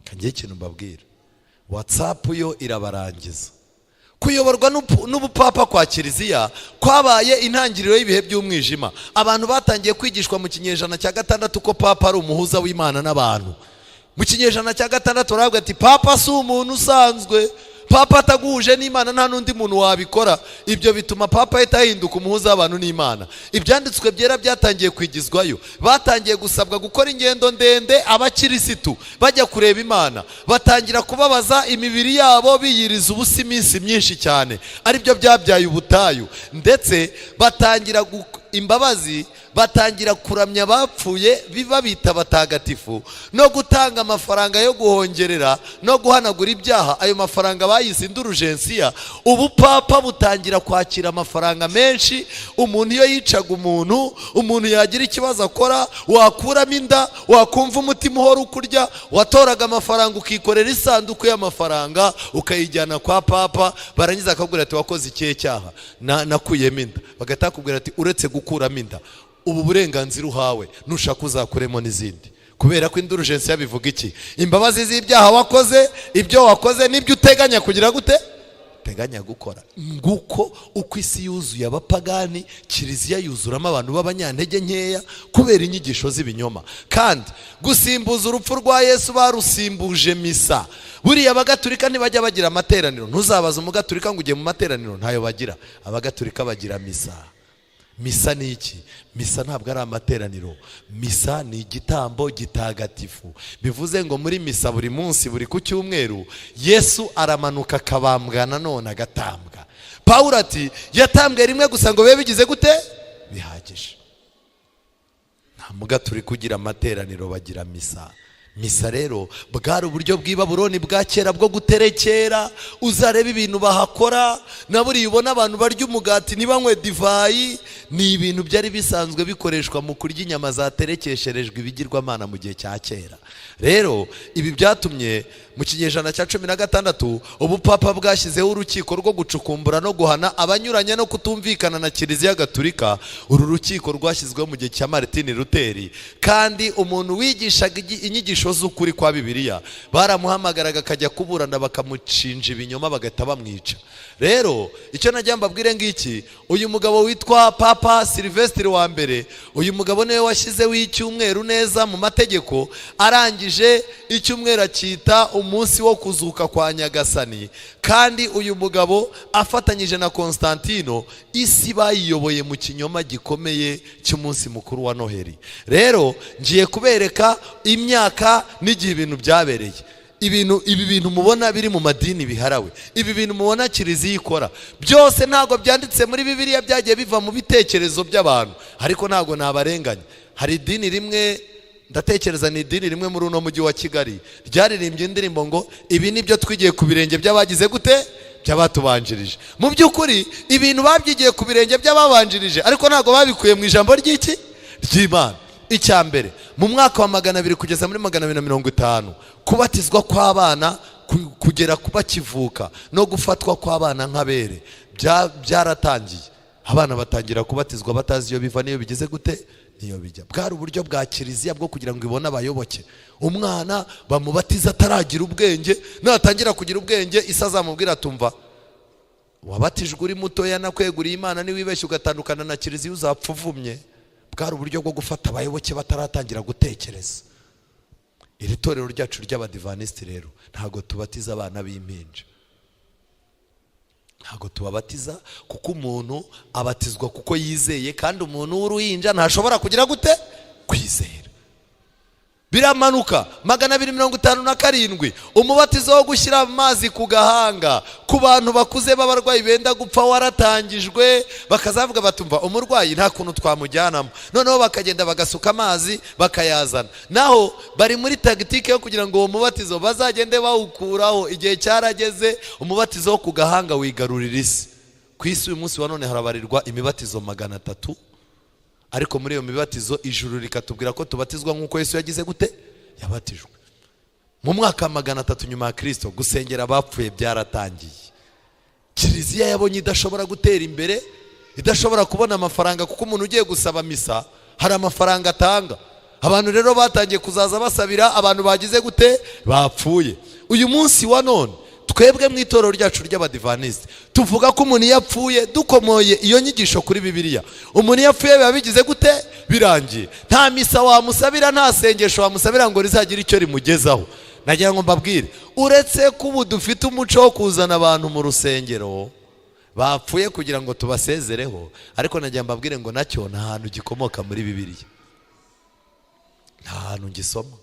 Kangiye ikintu mbabwira: WhatsApp yo irabarangiza. Kuyoborwa n'ubupapa kwa kiliziya kwabaye intangiriro y'ibihe by'umwijima. Abantu batangiye kwigishwa mu kinyejana cya 6 ko papa ari umuhuza w'Imana n'abantu. Mu kinyejana cya 6 baravuga ati: "Papa si umuntu usanzwe, papa ataguhuje n'Imana nta n'undi muntu wabikora." Ibyo bituma papa ahita ahinduka umuhuza w'abantu n'Imana. Ibyanditswe byera byatangiye kwigizwayo. Batangiye gusabwa gukora ingendo ndende, abakirisitu bajya kureba Imana, batangira kubabaza imibiri yabo biyiriza ubusa iminsi myinshi cyane, aribyo byabyaye ubutayu. Ndetse batangira imbabazi, batangira kuramya abapfuye babita abatagatifu, no gutanga amafaranga yo guhongerera no guhanagura ibyaha. Ayo mafaranga bayise indurugensiya. Ubupapa butangira kwakira amafaranga menshi. Umuntu iyo yicaga umuntu, umuntu yagira ikibazo akora, wakuramo inda, wakumva umutima uhora ukurya, watoraga amafaranga ukikorera isanduku y'amafaranga ukayijyana kwa papa. Barangiza akakubwira ati: "Wakoze ikihe cyaha?" "Nakuyemo inda." Bagahita bakubwira ati: "Uretse gukuramo inda, ubu burenganzira uhawe, nushaka uzakuremo n'izindi." Kubera ko indurugensiya bivuga iki? Imbabazi z'ibyaha wakoze, ibyo wakoze n'ibyo uteganya kugira gute, uteganya gukora. Nguko uko isi yuzuye abapagani, kiliziya yuzuramo abantu b'abanyantege nkeya kubera inyigisho z'ibinyoma. Kandi gusimbuza urupfu rwa Yesu, barusimbuje misa. Buriya abagaturika ntibajya bagira amateraniro. Ntuzabaze umugaturika ngo ugiye mu materaniro, ntayo bagira. Abagaturika bagira misa. Misa ni iki? Misa ntabwo ari amateraniro. Misa ni igitambo gitagatifu. Bivuze ngo muri misa buri munsi, buri ku cyumweru, Yesu aramanuka akabambwa, nanone agatambwa. Pawulo ati: "Yatambwe rimwe gusa ngo bibe bigize gute? Bihagije." Nta mugaturika ugira amateraniro, bagira misa. Misa rero bwari uburyo bw'i bwa kera bwo guterekera. Uzareba ibintu bahakora na buriya ubona abantu barya umugati ntibanywe divayi, ni ibintu byari bisanzwe bikoreshwa mu kurya inyama zaterekesherejwe ibigirwamana mu gihe cya kera. Rero ibi byatumye mu kinyejana cya 16 ubupapa bwashyizeho urukiko rwo gucukumbura no guhana abanyuranya no kutumvikana na Kiliziya Gatulika. Uru rukiko rwashyizweho mu gihe cya Martin Luther, kandi umuntu wigishaga inyigisho z'ukuri kwa Bibiliya baramuhamagaraga akajya kuburana, bakamucinja ibinyoma, bagahita bamwica. Rero icyo najya mbabwire ngiki: uyu mugabo witwa Papa Silvestre wa mbere, uyu mugabo niwe washyizeho icyumweru neza mu mategeko. Arangije icyumweru acyita umunsi wo kuzuka kwa Nyagasani. Kandi uyu mugabo afatanyije na Constantino, isi bayiyoboye mu kinyoma gikomeye cy'umunsi mukuru wa Noheli. Rero ngiye kubereka imyaka n'igihe ibintu byabereye. Ibintu ibi bintu mubona biri mu madini biharawe, ibi bintu mubona kiliziya ikora byose, ntabwo byanditse muri Bibiliya, byagiye biva mu bitekerezo by'abantu. Ariko ntabwo nabarenganya. Hari idini rimwe, ndatekereza ni idini rimwe muri uno mujyi wa Kigali, ryaririmbye indirimbo ngo: "Ibi ni byo twigiye ku birenge by'abagize gute? By'abatubanjirije." Mu by'ukuri ibintu babyigiye ku birenge by'ababanjirije, ariko ntabwo babikuye mu ijambo ry'iki? Ry'Imana. Icya mbere, mu mwaka wa 200 kugeza muri 250, kubatizwa kw'abana kugera bakivuka no gufatwa kw'abana nk'abere byaratangiye. Abana batangira kubatizwa batazi iyo biva n'iyo bigeze gute, niyo bijya. Bwari uburyo bwa kiliziya bwo kugira ngo ibone abayoboke. Umwana bamubatiza ataragira ubwenge, natangira kugira ubwenge isi azamubwira: "Tumva, wabatijwe uri mutoya, nakweguriye Imana, niwibeshye ugatandukana na kiliziya uzapfa uvumye." Bwari uburyo bwo gufata abayoboke bataratangira gutekereza. Iri torero ryacu ry'Abadivanisiti rero ntabwo tubatiza abana b'impinja, ntabwo tubabatiza, kuko umuntu abatizwa kuko yizeye, kandi umuntu w'uruhinja ntashobora kugira gute? Kwizera. Biramanuka 257, umubatizo wo gushyira amazi ku gahanga ku bantu bakuze b'abarwayi benda gupfa waratangijwe. Bakazavuga batumva umurwayi nta kuntu twamujyanamo, noneho bakagenda bagasuka amazi bakayazana. Naho bari muri tactique yo kugira ngo uwo mubatizo bazagende bawukuraho. Igihe cyarageze, umubatizo wo ku gahanga wigarurira isi. Ku isi uyu munsi wa none harabarirwa imibatizo 300, ariko muri iyo mibatizo ijuru rikatubwira ko tubatizwa nk'uko Yesu yagize gute? Yabatijwe. Mu mwaka wa 300 nyuma ya Kirisito, gusengera abapfuye byaratangiye. Kiliziya yabonye idashobora gutera imbere, idashobora kubona amafaranga, kuko umuntu ugiye gusaba misa hari amafaranga atanga. Abantu rero batangiye kuzaza basabira abantu bagize gute? Bapfuye. Uyu munsi wa none twebwe mu itorero ryacu ry'Abadivanisiti tuvuga ko umuntu iyo apfuye, dukomoye iyo nyigisho kuri Bibiliya, umuntu iyo apfuye biba bigize gute? Birangiye. Nta misa wamusabira, nta sengesho wamusabira ngo rizagire icyo rimugezaho. Nagira ngo mbabwire, uretse ko ubu dufite umuco wo kuzana abantu mu rusengero bapfuye kugira ngo tubasezereho, ariko nagira ngo mbabwire ngo nacyo nta hantu gikomoka muri Bibiliya, nta hantu ngisoma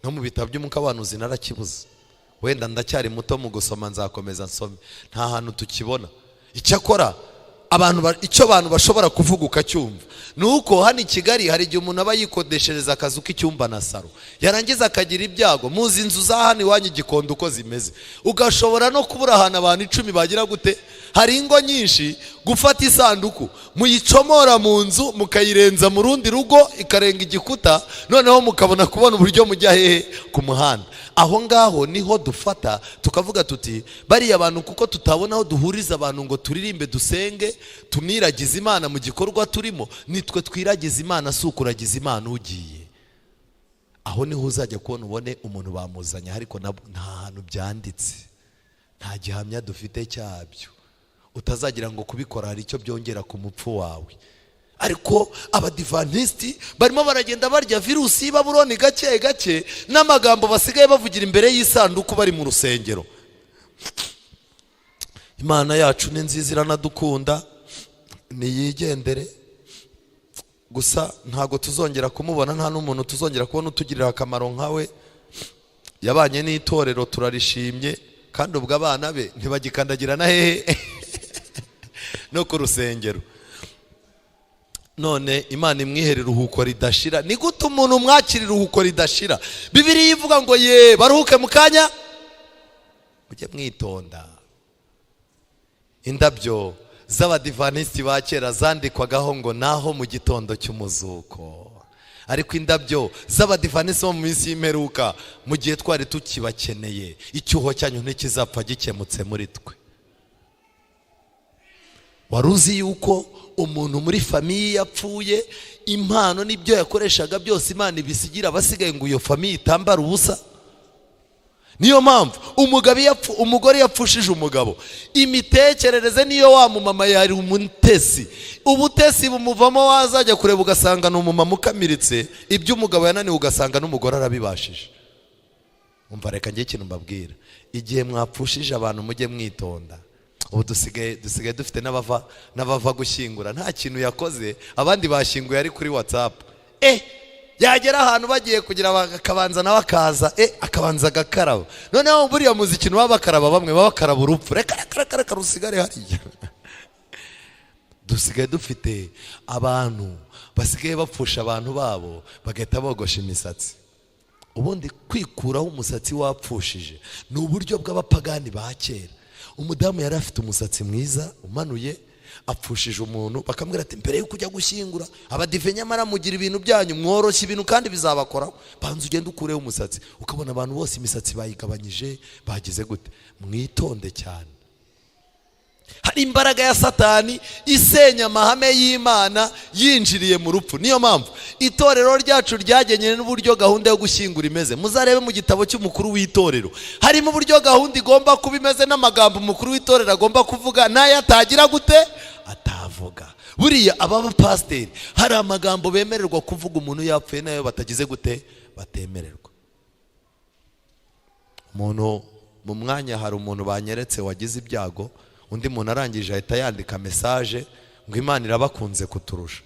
no mu bitabo by'umwuka w'abahanuzi, narakibuze. Wenda ndacyari muto mu gusoma, nzakomeza nsome. Nta hantu tukibona. Icyakora abantu icyo abantu bashobora kuvuga ukacyumva ni uko hano i Kigali hari igihe umuntu aba yikodeshereza akazu k'icyumba na saro, yarangiza akagira ibyago. Muzi inzu za hano iwanyu Gikondo uko zimeze, ugashobora no kubura ahantu abantu 10 bagira gute? Hari ingo nyinshi gufata isanduku muyicomora mu nzu, mukayirenza mu rundi rugo, ikarenga igikuta, noneho mukabona kubona uburyo mujya hehe? Ku muhanda. Aho ngaho niho dufata tukavuga tuti bariya bantu, kuko tutabona aho duhuriza abantu ngo turirimbe, dusenge, tuniragize Imana mu gikorwa turimo, nitwe twiragiza Imana, si ukuragiza Imana ugiye. Aho niho uzajya kubona ubone umuntu bamuzanye, ariko nta hantu byanditse, nta gihamya dufite cyabyo. Utazagira ngo kubikora hari icyo byongera ku mupfu wawe. Ariko Abadivantisiti barimo baragenda barya virusi y'Ibaburoni gake gake, n'amagambo basigaye bavugira imbere y'isanduku bari mu rusengero. Imana yacu ni nziza, iranadukunda, niyigendere gusa. Ntabwo tuzongera kumubona, nta n'umuntu tuzongera kubona utugirira akamaro nkawe. Yabanye n'itorero, turarishimye, kandi ubwo abana be ntibagikandagira na hehe? No ku rusengero. None Imana imwihere iruhuko ridashira. Ni gute umuntu mwakira iruhuko ridashira? Bibiliya ivuga ngo ye baruhuke mu kanya. Mujye mwitonda. Indabyo z'Abadivanisiti ba kera zandikwagaho ngo naho mu gitondo cy'umuzuko, ariko indabyo z'Abadivanisiti bo mu minsi y'imperuka, mu gihe twari tukibakeneye, icyuho cyanyu ntikizapfa gikemutse muri twe. Wari uzi yuko umuntu muri famille yapfuye, impano n'ibyo yakoreshaga byose Imana ibisigira abasigaye ngo iyo famille itambara ubusa? Niyo mpamvu umugabo iyo umugore yapfushije umugabo, imitekerereze niyo wa mumama yari umutesi, ubutesi bumuvamo, wazajya kureba ugasanga ni umumama ukamiritse. Ibyo umugabo yananiwe ugasanga n'umugore arabibashije. Umva, reka njye ikintu mbabwira: igihe mwapfushije abantu mujye mwitonda. Ubu dusigaye dufite n'abava gushyingura nta kintu yakoze, abandi bashyinguye ari kuri WhatsApp. Yagera ahantu bagiye kugira akabanza nawe akaza, akabanza agakaraba. Noneho buriya muzi ikintu baba bakaraba? Bamwe baba bakaraba urupfu. Reka reka reka reka, rusigare hariya. Dusigaye dufite abantu basigaye bapfusha abantu babo bagahita bogosha imisatsi. Ubundi kwikuraho umusatsi wapfushije ni uburyo bw'abapagani ba kera. Umudamu yari afite umusatsi mwiza umanuye, apfushije umuntu, bakamubwira ati mbere yuko ujya gushyingura, Abadive nyamara mugira ibintu byanyu, mworoshya ibintu kandi bizabakoraho, banza ugende ukureho umusatsi. Ukabona abantu bose imisatsi bayigabanyije, bagize gute? Mwitonde cyane, hari imbaraga ya Satani isenya amahame y'Imana yinjiriye mu rupfu. Niyo mpamvu itorero ryacu ryagenye n'uburyo gahunda yo gushyingura imeze. Muzarebe mu gitabo cy'umukuru w'itorero, harimo uburyo gahunda igomba kuba imeze n'amagambo umukuru w'itorero agomba kuvuga n'ayo atagira gute? Atavuga. Buriya aba bapasiteri hari amagambo bemererwa kuvuga umuntu yapfuye n'ayo batagize gute? Batemererwa. Umuntu mu mwanya, hari umuntu banyeretse wagize ibyago, undi muntu arangije ahita yandika message ngo Imana irabakunze kuturusha.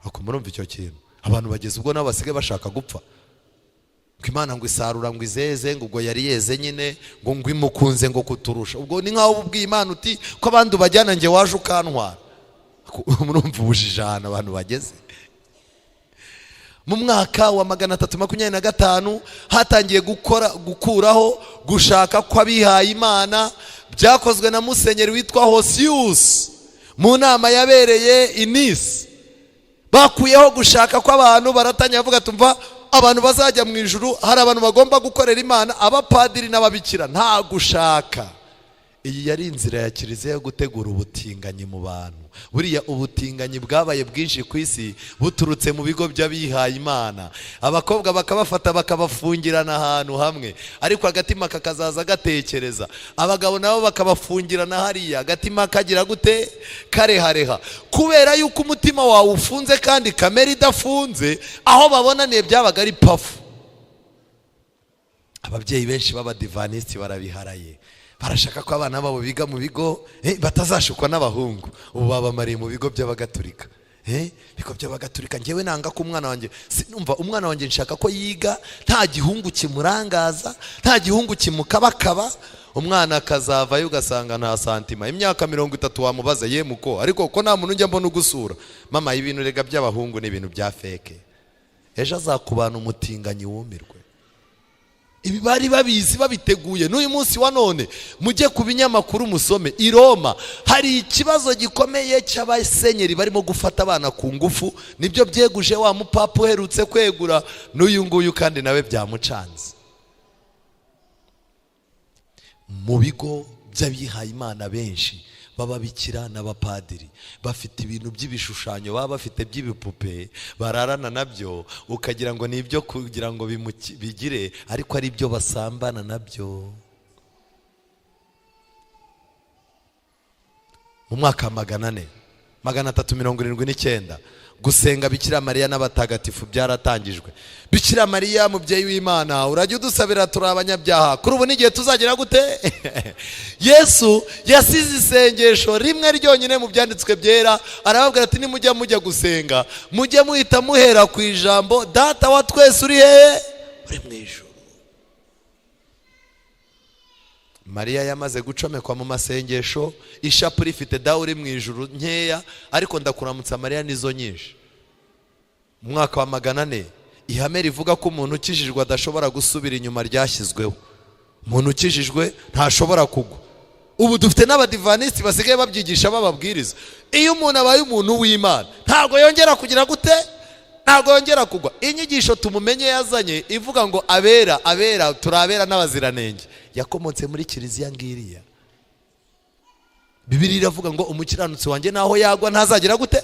Ako murumva icyo kintu? Abantu bageze ubwo nabo basigaye bashaka gupfa, ngo Imana ngo isarura ngo izeze, ngo ubwo yari yeze nyine, ngo imukunze ngo kuturusha. Ubwo ni nkaho ubwiye Imana uti ko abandi ubajyana, njye waje ukantwara. Murumva ubujiji ahantu abantu bageze? Mu mwaka wa 325 hatangiye gukora gukuraho gushaka kw'abihaye Imana, byakozwe na musenyeri witwa Hosiyusi mu nama yabereye i Nice. Bakuyeho gushaka kw'abantu, baratangira bavuga, tumva abantu bazajya mu ijuru, hari abantu bagomba gukorera Imana, abapadiri n'ababikira, nta gushaka. Iyi yari inzira ya kiliziya yo gutegura ubutinganyi mu bantu. Buriya ubutinganyi bwabaye bwinshi ku isi buturutse mu bigo by'abihaye Imana. Abakobwa bakabafata bakabafungirana ahantu hamwe, ariko agatima kakazaza gatekereza. Abagabo nabo bakabafungirana hariya, agatima kagira gute? Karehareha. Kubera yuko umutima wawe ufunze kandi kamere idafunze, aho babonaniye byabaga ari pafu. Ababyeyi benshi b'abadivanisiti barabiharaye, barashaka ko abana babo biga mu bigo batazashukwa n'abahungu. Ubu babamariye mu bigo by'abagatulika, bigo by'abagatulika. Ngewe nanga ko umwana wanjye, sinumva umwana wanjye, nshaka ko yiga nta gihungu kimurangaza, nta gihungu kimukabakaba. Umwana akazavayo ugasanga nta sentiment. Imyaka 30 wamubaza, ye muko, ariko ko nta muntu ujya mbona ugusura? Mama, ibintu rega by'abahungu ni ibintu bya fake. Ejo azakubana umutinganyi wumirwe. Ibi bari babizi, babiteguye. N'uyu munsi wa none mujye ku binyamakuru musome, i Roma hari ikibazo gikomeye cy'abasenyeri barimo gufata abana ku ngufu. Nibyo byeguje wa mupapa uherutse kwegura, n'uyu nguyu kandi nawe byamucanze. Mu bigo by'abihayimana benshi b'ababikira n'abapadiri bafite ibintu by'ibishushanyo, baba bafite by'ibipupe bararana nabyo, ukagira ngo ni ibyo kugira ngo bigire, ariko ari ibyo basambana nabyo. Mu mwaka wa 400, 379, gusenga Bikira Mariya n'abatagatifu byaratangijwe. Bikira Mariya mubyeyi w'Imana, urajya udusabira turi abanyabyaha, kuri ubu n'igihe tuzagira gute? Yesu yasize isengesho rimwe ryonyine mu byanditswe byera, arababwira ati nimujya mujya gusenga mujye muhita muhera ku ijambo Data wa twese uri hehe? Uri mu ijuru. Mariya yamaze gucomekwa mu masengesho, ishapure ifite dawe uri mu ijuru nkeya, ariko ndakuramutsa Mariya nizo nyinshi. Mu mwaka wa 400 ihame rivuga ko umuntu ukijijwe adashobora gusubira inyuma ryashyizweho. Umuntu ukijijwe ntashobora kugwa. Ubu dufite n'abadivanisiti basigaye babyigisha, bababwiriza. Iyo umuntu abaye umuntu w'Imana ntabwo yongera kugira gute? Ntabwo yongera kugwa. Inyigisho tumumenye yazanye ivuga ngo abera, abera, turabera n'abaziranenge, yakomotse muri kiliziya ngiriya. Bibiliya iravuga ngo umukiranutsi wanjye naho yagwa ntazagira gute?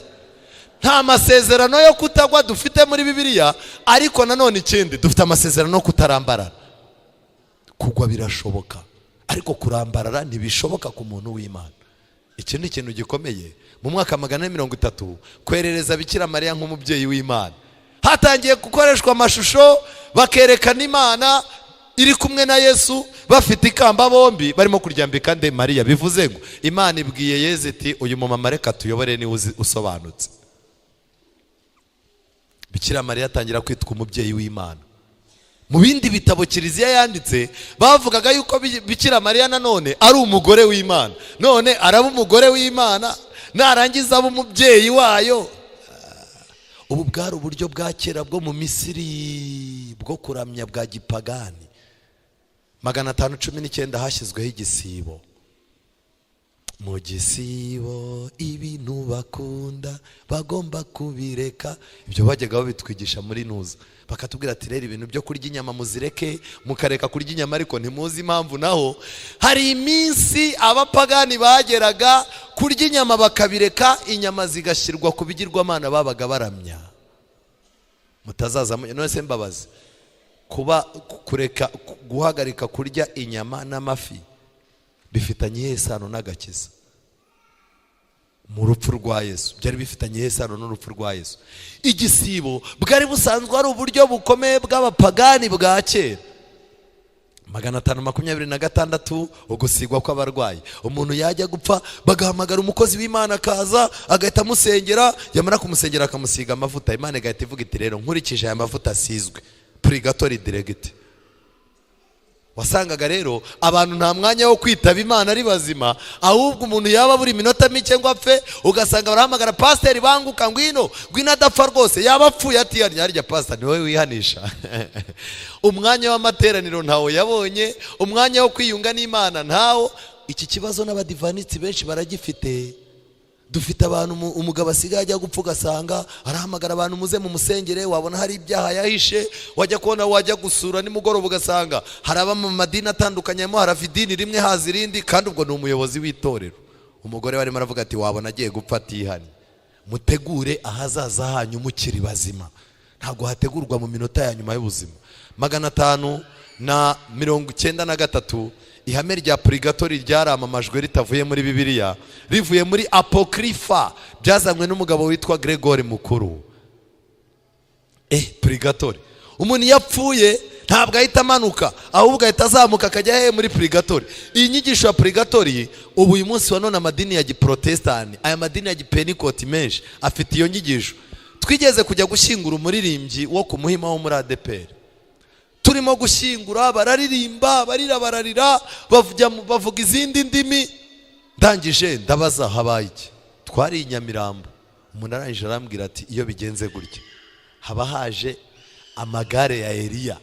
Nta masezerano yo kutagwa dufite muri Bibiliya, ariko nanone ikindi dufite amasezerano yo kutarambarara. Kugwa birashoboka, ariko kurambarara ntibishoboka ku muntu w'Imana. Iki ni ikintu gikomeye. Mu mwaka 430 kwerereza Bikira Mariya nk'umubyeyi w'Imana, hatangiye gukoreshwa amashusho, bakerekana Imana iri kumwe na Yesu bafite ikamba bombi barimo kuryambika nde? Mariya. Bivuze ngo Imana ibwiye Yezu iti uyu mumama reka tuyobore, niwe usobanutse. Bikira Mariya atangira kwitwa umubyeyi w'Imana. Mu bindi bitabo kiliziya yanditse bavugaga yuko Bikira Mariya nanone ari umugore w'Imana. None araba umugore w'Imana, narangiza aba umubyeyi wayo. Ubu bwari uburyo bwa kera bwo mu Misiri bwo kuramya bwa gipagani. 519 hashyizweho igisibo. Mu gisibo ibintu bakunda bagomba kubireka. Ibyo bajyaga babitwigisha muri nuza, bakatubwira ati rero ibintu byo kurya inyama muzireke, mukareka kurya inyama, ariko ntimuzi impamvu. Naho hari iminsi abapagani bageraga kurya inyama bakabireka, inyama zigashyirwa ku bigirwamana babaga baramya. Mutazaza none se mbabazi, kuba kureka guhagarika kurya inyama n'amafi bifitanye iyihe sano n'agakiza? Mu rupfu rwa Yesu byari bifitanye iyihe sano n'urupfu rwa Yesu? Igisibo bwari busanzwe ari uburyo bukomeye bw'abapagani bwa kera. 526, ugusigwa kw'abarwayi. Umuntu yajya gupfa, bagahamagara umukozi w'Imana, akaza agahita amusengera, yamara kumusengera akamusiga amavuta. Imana igahita ivuga iti: "Rero nkurikije aya mavuta asizwe, purigatori direct." Wasangaga rero abantu nta mwanya wo kwitaba Imana ari bazima, ahubwo umuntu yaba buri minota mike ngo apfe, ugasanga barahamagara pasiteri: "Banguka, ngwino, ngwino adapfa rwose." Yaba apfuye atihannye, harya pasita ni wowe wihanisha? Umwanya w'amateraniro ntawo yabonye, umwanya wo kwiyunga n'Imana ntawo. Iki kibazo n'abadivanitsi benshi baragifite. Dufite abantu, umugabo asigaye ajya gupfa, ugasanga arahamagara abantu: "Muze mu musengere." Wabona hari ibyaha yahishe, wajya kubona, wajya gusura nimugoroba, ugasanga hari aba mu madini atandukanye, harimo harava idini rimwe haza irindi, kandi ubwo ni umuyobozi w'itorero. Umugore barimo aravuga ati: "Wabona agiye gupfa atihanye." Mutegure ahazaza hanyu mukiri bazima, ntabwo hategurwa mu minota ya nyuma y'ubuzima. 593, ihame rya purigatori ryaramamajwe ritavuye muri Bibiliya, rivuye muri apokrifa, byazanywe n'umugabo witwa Gregory Mukuru. Purigatori, umuntu iyo apfuye ntabwo ahita amanuka, ahubwo ahita azamuka akajya hehe? Muri purigatori. Iyi nyigisho ya purigatori, ubu uyu munsi wa none amadini ya giprotestani, aya madini ya gipenikoti menshi afite iyo nyigisho. Twigeze kujya gushyingura umuririmbyi wo ku Muhima wo muri ADEPR. Turimo gushyingura, bararirimba, barira, bararira, bavuga izindi ndimi. Ndangije ndabaza: "Habaye iki?" Twari i Nyamirambo. Umuntu arangije arambwira ati: "Iyo bigenze gutya haba haje amagare ya Eliya."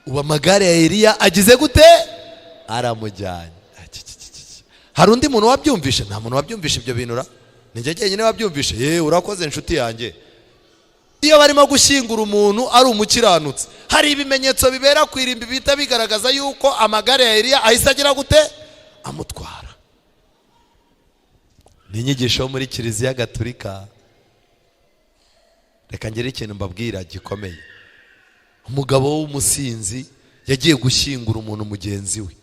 Ubu amagare ya Eliya agize gute? Aramujyanye. Hari undi muntu wabyumvishe? Nta muntu wabyumvishe ibyo bintu ra? Ni njye jyenyine wabyumvishe? Yewe, urakoze inshuti yanjye. Iyo barimo gushyingura umuntu ari umukiranutsi, hari ibimenyetso bibera ku irimbi bihita bigaragaza yuko amagare ya Eliya ahise agira gute? Amutwara. Ni inyigisho yo muri Kiliziya Gatulika. Reka ngire ikintu mbabwira gikomeye. Umugabo w'umusinzi yagiye gushyingura umuntu mugenzi we.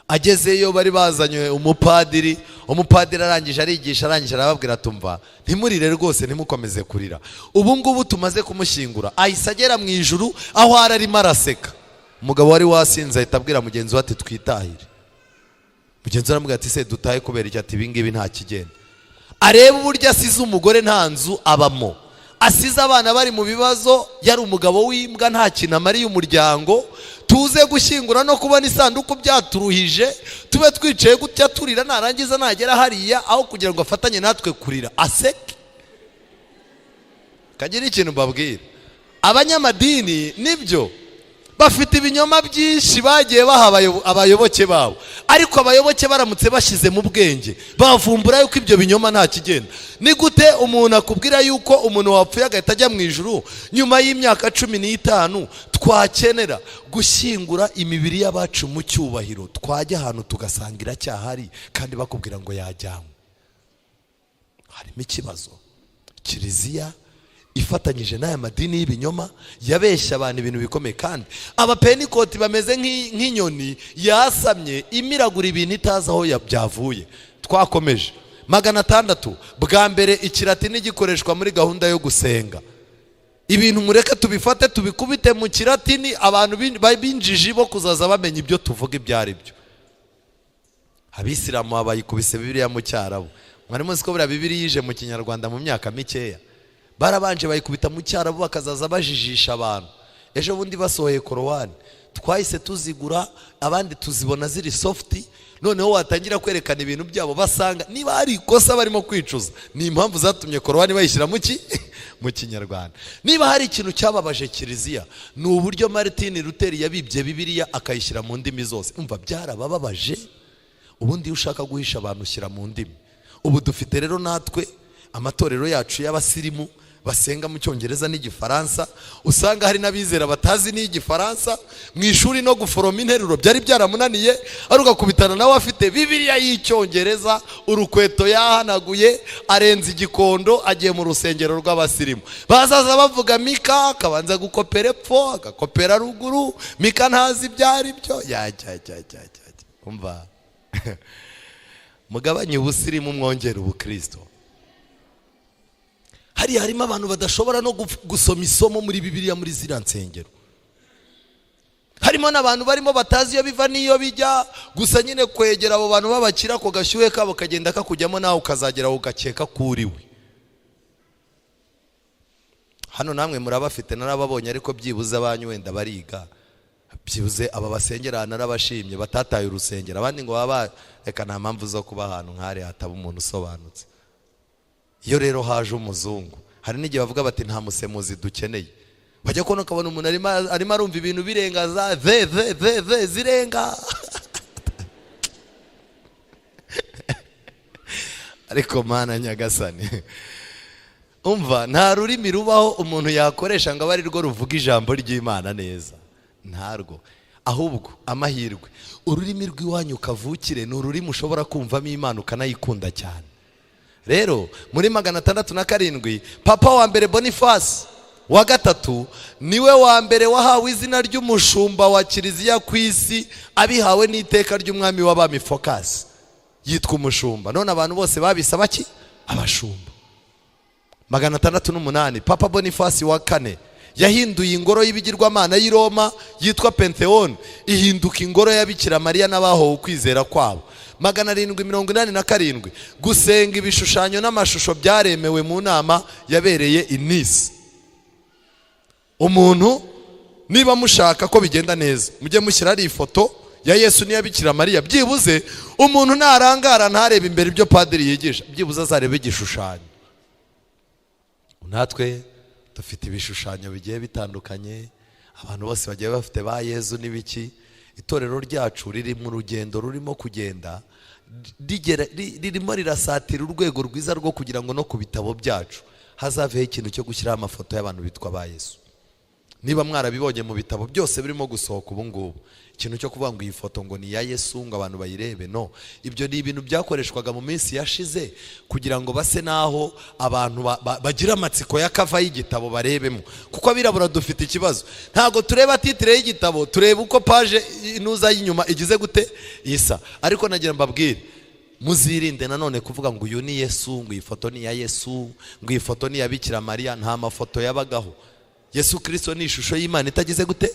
Agezeyo bari bazanye umupadiri. Umupadiri arangije arigisha, arangije arababwira: "Tumva, ntimurire rwose, ntimukomeze kurira. Ubu ngubu tumaze kumushyingura, ahise agera mu ijuru, aho ari arimo araseka." Umugabo wari wasinze ahita abwira mugenzi we ati: "Twitahire." Mugenzi we aramubwira ati: "Se dutahe kubera iki?" Ati: "Ibi ngibi nta kigenda. Arebe uburyo asize umugore nta nzu abamo, asize abana bari mu bibazo, yari umugabo w'imbwa, nta kintu amariye umuryango. Tuze gushyingura no kubona isanduku byaturuhije, tube twicaye gutya turira, narangiza nagera hariya, aho kugira ngo afatanye natwe kurira, aseke." Kagira ikintu mbabwira: abanyamadini nibyo bafite ibinyoma byinshi bagiye baha abayoboke babo, ariko abayoboke baramutse bashyize mu bwenge bavumbura yuko ibyo binyoma nta kigenda. Ni gute umuntu akubwira yuko umuntu wapfuye agahita ajya mu ijuru nyuma y'imyaka 15? Twakenera gushyingura imibiri y'abacu mu cyubahiro, twajya ahantu tugasanga iracyahari, kandi bakubwira ngo yajyanywe. Harimo ikibazo. Kiliziya ifatanyije n'aya madini y'ibinyoma yabeshya abantu ibintu bikomeye, kandi abapenikoti bameze nk'inyoni yasamye imiragura ibintu itazi aho byavuye. Twakomeje. 600, bwa mbere ikiratini gikoreshwa muri gahunda yo gusenga. Ibintu mureke tubifate tubikubite mu kiratini, abantu b'injiji bo kuzaza bamenya ibyo tuvuga ibyo ari byo. Abisilamu bayikubise Bibiliya mu Cyarabu. Mwari muzi ko buriya Bibiliya yije mu Kinyarwanda mu myaka mikeya? Barabanje bayikubita mu Cyarabu, bakazaza bajijisha abantu. Ejo bundi basohoye Korowani, twahise tuzigura, abandi tuzibona ziri soft. Noneho watangira kwerekana ibintu byabo, basanga niba hari ikosa barimo kwicuza, ni impamvu zatumye Korowani bayishyira mu Kinyarwanda. Niba hari ikintu cyababaje Kiliziya, ni uburyo Martin Luther yabibye Bibiliya akayishyira mu ndimi zose. Umva, byarabababaje. Ubundi iyo ushaka guhisha abantu ushyira mu ndimi. Ubu dufite rero natwe amatorero yacu y'abasirimu basenga mu Cyongereza n'Igifaransa, usanga hari n'abizera batazi n'Igifaransa, mu ishuri no guforoma interuro byari byaramunaniye, ari ugakubitana nawe afite Bibiliya y'Icyongereza, urukweto yahanaguye, arenze igikondo, agiye mu rusengero rw'abasirimu. Bazaza bavuga Mika, akabanza gukopera epfo, agakopera ruguru, Mika ntazi ibyo ari byo. Yajya jya jya jya, umva, mugabanye ubusirimu, mwongere ubukristo. Hariya harimo abantu badashobora no gusoma isomo muri Bibiliya muri ziriya nsengero. Harimo n'abantu barimo batazi iyo biva n'iyo bijya, gusa nyine kwegera abo bantu b'abakira, ako gashyuhe kabo kagenda kakujyamo, nawe ukazagera ugakeka ko uriwe. Hano namwe murabafite, narababonye, ariko byibuze abanyu wenda bariga, byibuze aba basengera narabashimye batataye urusengero. Abandi ngo baba reka, nta mpamvu zo kuba ahantu nk'ahari hataba umuntu usobanutse. Iyo rero haje umuzungu, hari n'igihe bavuga bati nta musemuzi dukeneye, bajya kubona ukabona umuntu arimo arumva ibintu birenga za ve ve ve ve zirenga. Ariko Mana nyagasani, umva, nta rurimi rubaho umuntu yakoresha ngo abe ari rwo ruvuga ijambo ry'Imana neza, ntarwo. Ahubwo amahirwe, ururimi rw'iwanyu kavukire ni ururimi ushobora kumvamo Imana ukanayikunda cyane. Rero muri 607 Papa wa mbere Boniface wa gatatu niwe wa mbere wahawe izina ry'umushumba wa kiliziya ku isi, abihawe n'iteka ry'umwami w'abami Focas, yitwa umushumba. None abantu bose babise baki? Abashumba. 608 Papa Boniface wa kane yahinduye ingoro y'ibigirwamana y'i Roma yitwa Pantheon, ihinduka ingoro ya Bikira Mariya n'abahowe ukwizera kwabo. 787 gusenga ibishushanyo n'amashusho byaremewe mu nama yabereye i Nice. Umuntu niba mushaka ko bigenda neza, mujye mushyira ari ifoto ya Yesu n'iya Bikira Mariya, byibuze umuntu narangara ntarebe imbere ibyo padiri yigisha, byibuze azarebe igishushanyo. Natwe dufite ibishushanyo bigiye bitandukanye, abantu bose bagiye bafite ba Yezu n'ibiki. Itorero ryacu riri mu rugendo rurimo kugenda ririmo rirasatira urwego rwiza rwo kugira ngo no ku bitabo byacu hazaveho ikintu cyo gushyiraho amafoto y'abantu bitwa ba Yesu. Niba mwarabibonye mu bitabo byose birimo gusohoka ubu ngubu, ikintu cyo kuvuga ngo iyi foto ngo ni iya Yesu ngo abantu bayirebe, no, ibyo ni ibintu byakoreshwaga mu minsi yashize kugira ngo base naho abantu bagira amatsiko y'akava y'igitabo barebemo. Kuko abirabura dufite ikibazo, ntabwo tureba titire y'igitabo, tureba uko page inuza y'inyuma igize gute isa. Ariko nagira mbabwire, muzirinde nanone kuvuga ngo uyu ni Yesu, ngo iyi foto ni iya Yesu, ngo iyi foto ni iya Bikira Mariya. Nta mafoto yabagaho. Yesu Kristo ni ishusho y'Imana itagize gute?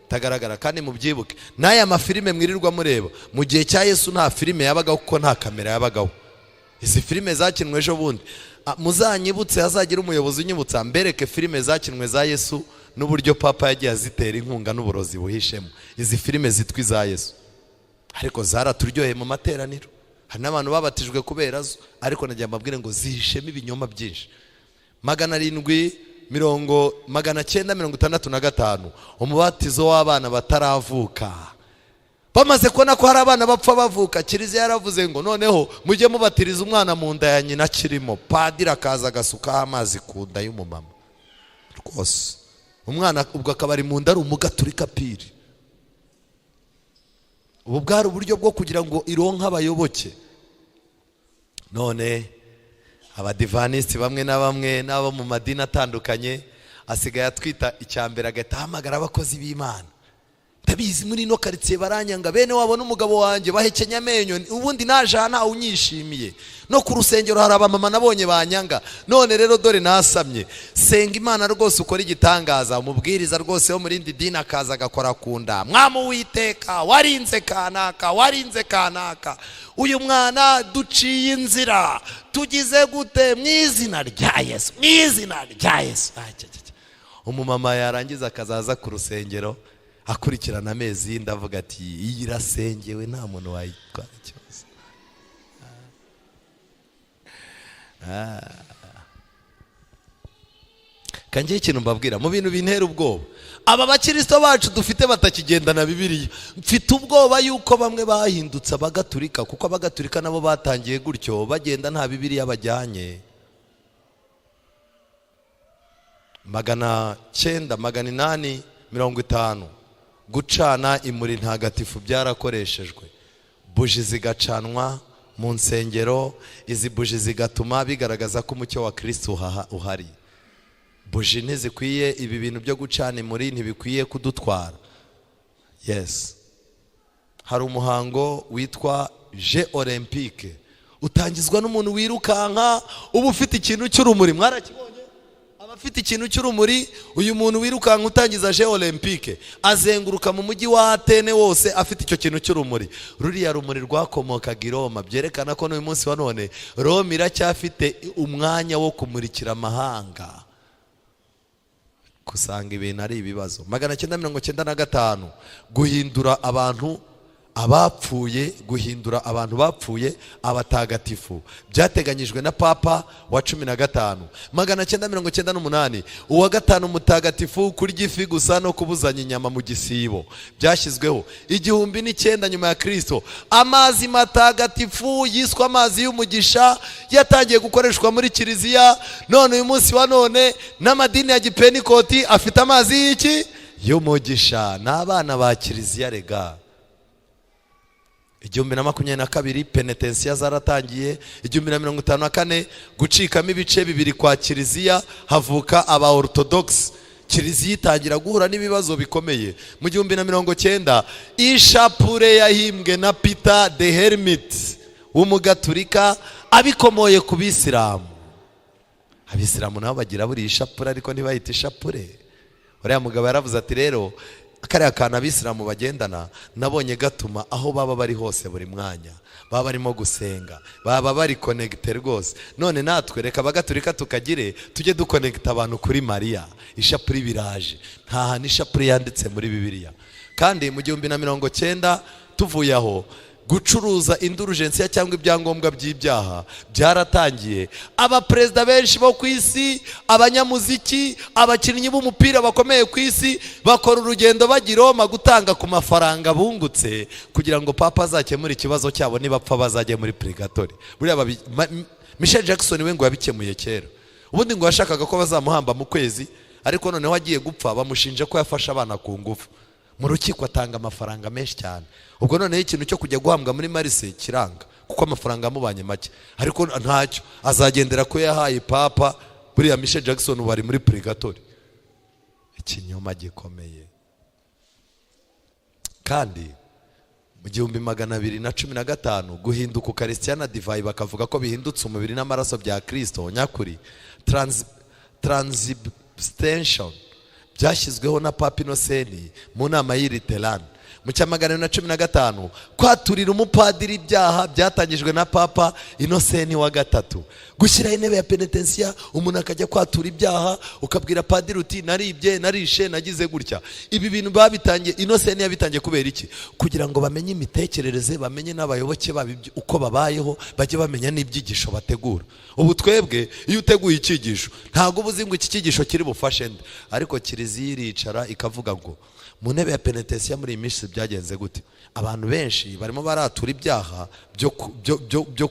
Itagaragara. Kandi mubyibuke, n'aya mafilime mwirirwa mureba, mu gihe cya Yesu nta filime yabagaho kuko nta kamera yabagaho. Izi filime zakinwe ejo bundi, muzanyibutse, hazagira umuyobozi unyibutsa mbereke filime zakinwe za Yesu n'uburyo Papa yagiye azitera inkunga n'uburozi buhishemo. Izi filime zitwa iza Yesu, ariko zaraturyoheye mu materaniro, hari n'abantu babatijwe kubera zo, ariko nagira mbabwire ngo zihishemo ibinyoma byinshi. 765 umubatizo w'abana bataravuka. Bamaze kubona ko hari abana bapfa bavuka, kiliziya yaravuze ngo noneho mujye mubatiriza umwana mu nda ya nyina akirimo. Padiri akaza agasukaho amazi ku nda y'umumama rwose, umwana ubwo akaba ari mu nda ari umugaturika piri. Ubu bwari uburyo bwo kugira ngo ironke abayoboke. None abadivanisiti bamwe na bamwe n'abo mu madini atandukanye asigaye atwita icya mbere, agahita ahamagara abakozi b'Imana. Ndabizi muri ino karitsiye baranyanga, bene wabo n'umugabo wanjye bahekenya amenyo, ubundi naje aha ntawe unyishimiye, no ku rusengero hari abamama nabonye banyanga, none rero dore nasamye, senga Imana rwose ukora igitangaza. Umubwiriza rwose wo muri indi dini akaza agakora ku nda, mwami Uwiteka warinze kanaka, warinze kanaka, uyu mwana duciye inzira, tugize gute, mu izina rya Yesu, mu izina rya Yesu. Umumama yarangiza akazaza ku rusengero akurikirana amezi y'inda, avuga ati iyi irasengewe nta muntu wayitwara ikibazo. Kangiye ikintu mbabwira mu bintu bintera ubwoba, aba bakirisito bacu dufite batakigendana Bibiliya, mfite ubwoba yuko bamwe bahindutse abagaturika, kuko abagaturika nabo batangiye gutyo bagenda nta Bibiliya bajyanye. 900 850 gucana imuri ntagatifu byarakoreshejwe, buji zigacanwa mu nsengero, izi buji zigatuma bigaragaza ko umucyo wa Kristo uhari. Buji ntizikwiye, ibi bintu byo gucana imuri ntibikwiye kudutwara. Yes, hari umuhango witwa Jeux Olympique utangizwa n'umuntu wirukanka uba ufite ikintu cy'urumuri. Mwarakibonye? Aba afite ikintu cy'urumuri. Uyu muntu wirukanka utangiza Jeux Olympiques azenguruka mu mujyi wa Atene wose afite icyo kintu cy'urumuri. Ruriya rumuri rwakomokaga i Roma, byerekana ko n'uyu munsi wa none Roma iracyafite umwanya wo kumurikira amahanga. Gusanga ibintu ari ibibazo. 995, guhindura abantu abapfuye, guhindura abantu bapfuye abatagatifu byateganyijwe na Papa wa 15. 998, uwa gatanu mutagatifu, kurya ifi gusa no kubuzanya inyama mu gisibo byashyizweho. 1009 nyuma ya Kirisito, amazi matagatifu yiswe amazi y'umugisha yatangiye gukoreshwa muri kiliziya. None uyu munsi wa none n'amadini ya gipenikoti afite amazi y'iki? Y'umugisha. Ni abana ba kiliziya rega. 1022, penetensiya zaratangiye. 1054, gucikamo ibice bibiri kwa kiliziya, havuka aba orthodox, kiliziya itangira guhura n'ibibazo bikomeye. Mu 1090, ishapure yahimbwe na Peter the Hermit w'umugaturika, abikomoye ku bisilamu. Abisilamu nabo bagira buriya ishapure, ariko ntibayita ishapure. Uriya mugabo yaravuze ati: "Rero kariya kantu abisilamu bagendana nabonye gatuma aho baba bari hose, buri mwanya baba barimo gusenga, baba bari connecté rwose. None natwe reka abagatulika tukagire, tujye dukonegita abantu kuri Mariya." Ishapure biraje. Nta hantu ishapure yanditse muri Bibiliya. Kandi mu 1090, tuvuye aho, gucuruza indurugensiya cyangwa ibyangombwa by'ibyaha byaratangiye. Abaperezida benshi bo ku isi, abanyamuziki, abakinnyi b'umupira bakomeye ku isi bakora urugendo bajya i Roma gutanga ku mafaranga bungutse kugira ngo Papa azakemure ikibazo cyabo, nibapfa bazajye muri purigatori. Buriya Michael Jackson we ngo yabikemuye kera. Ubundi ngo yashakaga ko bazamuhamba mu kwezi, ariko noneho agiye gupfa bamushinja ko yafashe abana ku ngufu. Mu rukiko atanga amafaranga menshi cyane. Ubwo noneho ikintu cyo kujya guhambwa muri Marise kiranga, kuko amafaranga amubanye make, ariko ntacyo azagendera ko yahaye Papa. Buriya Michael Jackson ubu ari muri purigatori. Ikinyoma gikomeye. Kandi mu 1215, guhinduka ukarisitiya na divayi bakavuga ko bihindutse umubiri n'amaraso bya Kirisito nyakuri, transubstantiation, byashyizweho na Papa Inoseni mu nama y'i Laterani. Mu cya 215, kwaturira umupadiri ibyaha byatangijwe na Papa Inoseni wa gatatu. Gushyiraho intebe ya penetensiya, umuntu akajya kwatura ibyaha, ukabwira padiri uti: "Naribye, narishe, nagize gutya." Ibi bintu babitangiye, Inoseni yabitangiye kubera iki? Kugira ngo bamenye imitekerereze, bamenye n'abayoboke babo uko babayeho, bajye bamenya n'ibyigisho bategura. Ubu twebwe iyo uteguye icyigisho ntabwo uba uzi ngo iki cyigisho kiri bufashe nde, ariko kiliziya iricara ikavuga ngo: "Mu ntebe ya penetensiya muri iyi minsi byagenze gute? Abantu benshi barimo baratura ibyaha byo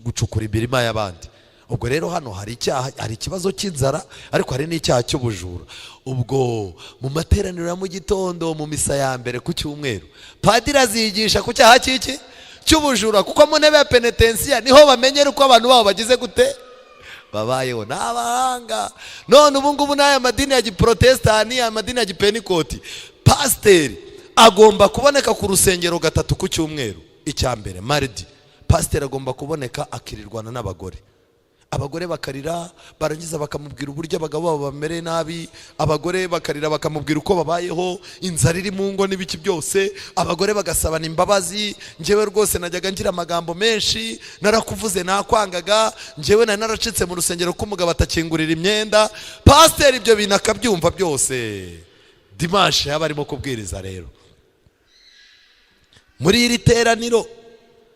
gucukura imirima y'abandi. Ubwo rero hano hari icyaha, hari ikibazo cy'inzara, ariko hari n'icyaha cy'ubujura. Ubwo mu materaniro ya mu gitondo, mu misa ya mbere ku cyumweru, padiri azigisha ku cyaha cy'iki? Cy'ubujura." Kuko mu ntebe ya penetensiya niho bamenyera uko abantu babo bagize gute, babayeho. Ni abahanga. None ubu ngubu n'aya madini ya giprotestani, aya madini ya gipenikoti, pasiteri agomba kuboneka ku rusengero gatatu ku cyumweru. Icya mbere, mardi, pasiteri agomba kuboneka akirirwana n'abagore. Abagore bakarira, barangiza bakamubwira uburyo abagabo babo bamereye nabi. Abagore bakarira, bakamubwira uko babayeho, inzara iri mu ngo n'ibiki byose. Abagore bagasabana imbabazi: "Njyewe rwose najyaga ngira amagambo menshi, narakuvuze, nakwangaga, njyewe nari naracitse mu rusengero ko umugabo atakingurira imyenda." Pasiteri ibyo bintu akabyumva byose. Dimanche yaba arimo kubwiriza: "Rero muri iri teraniro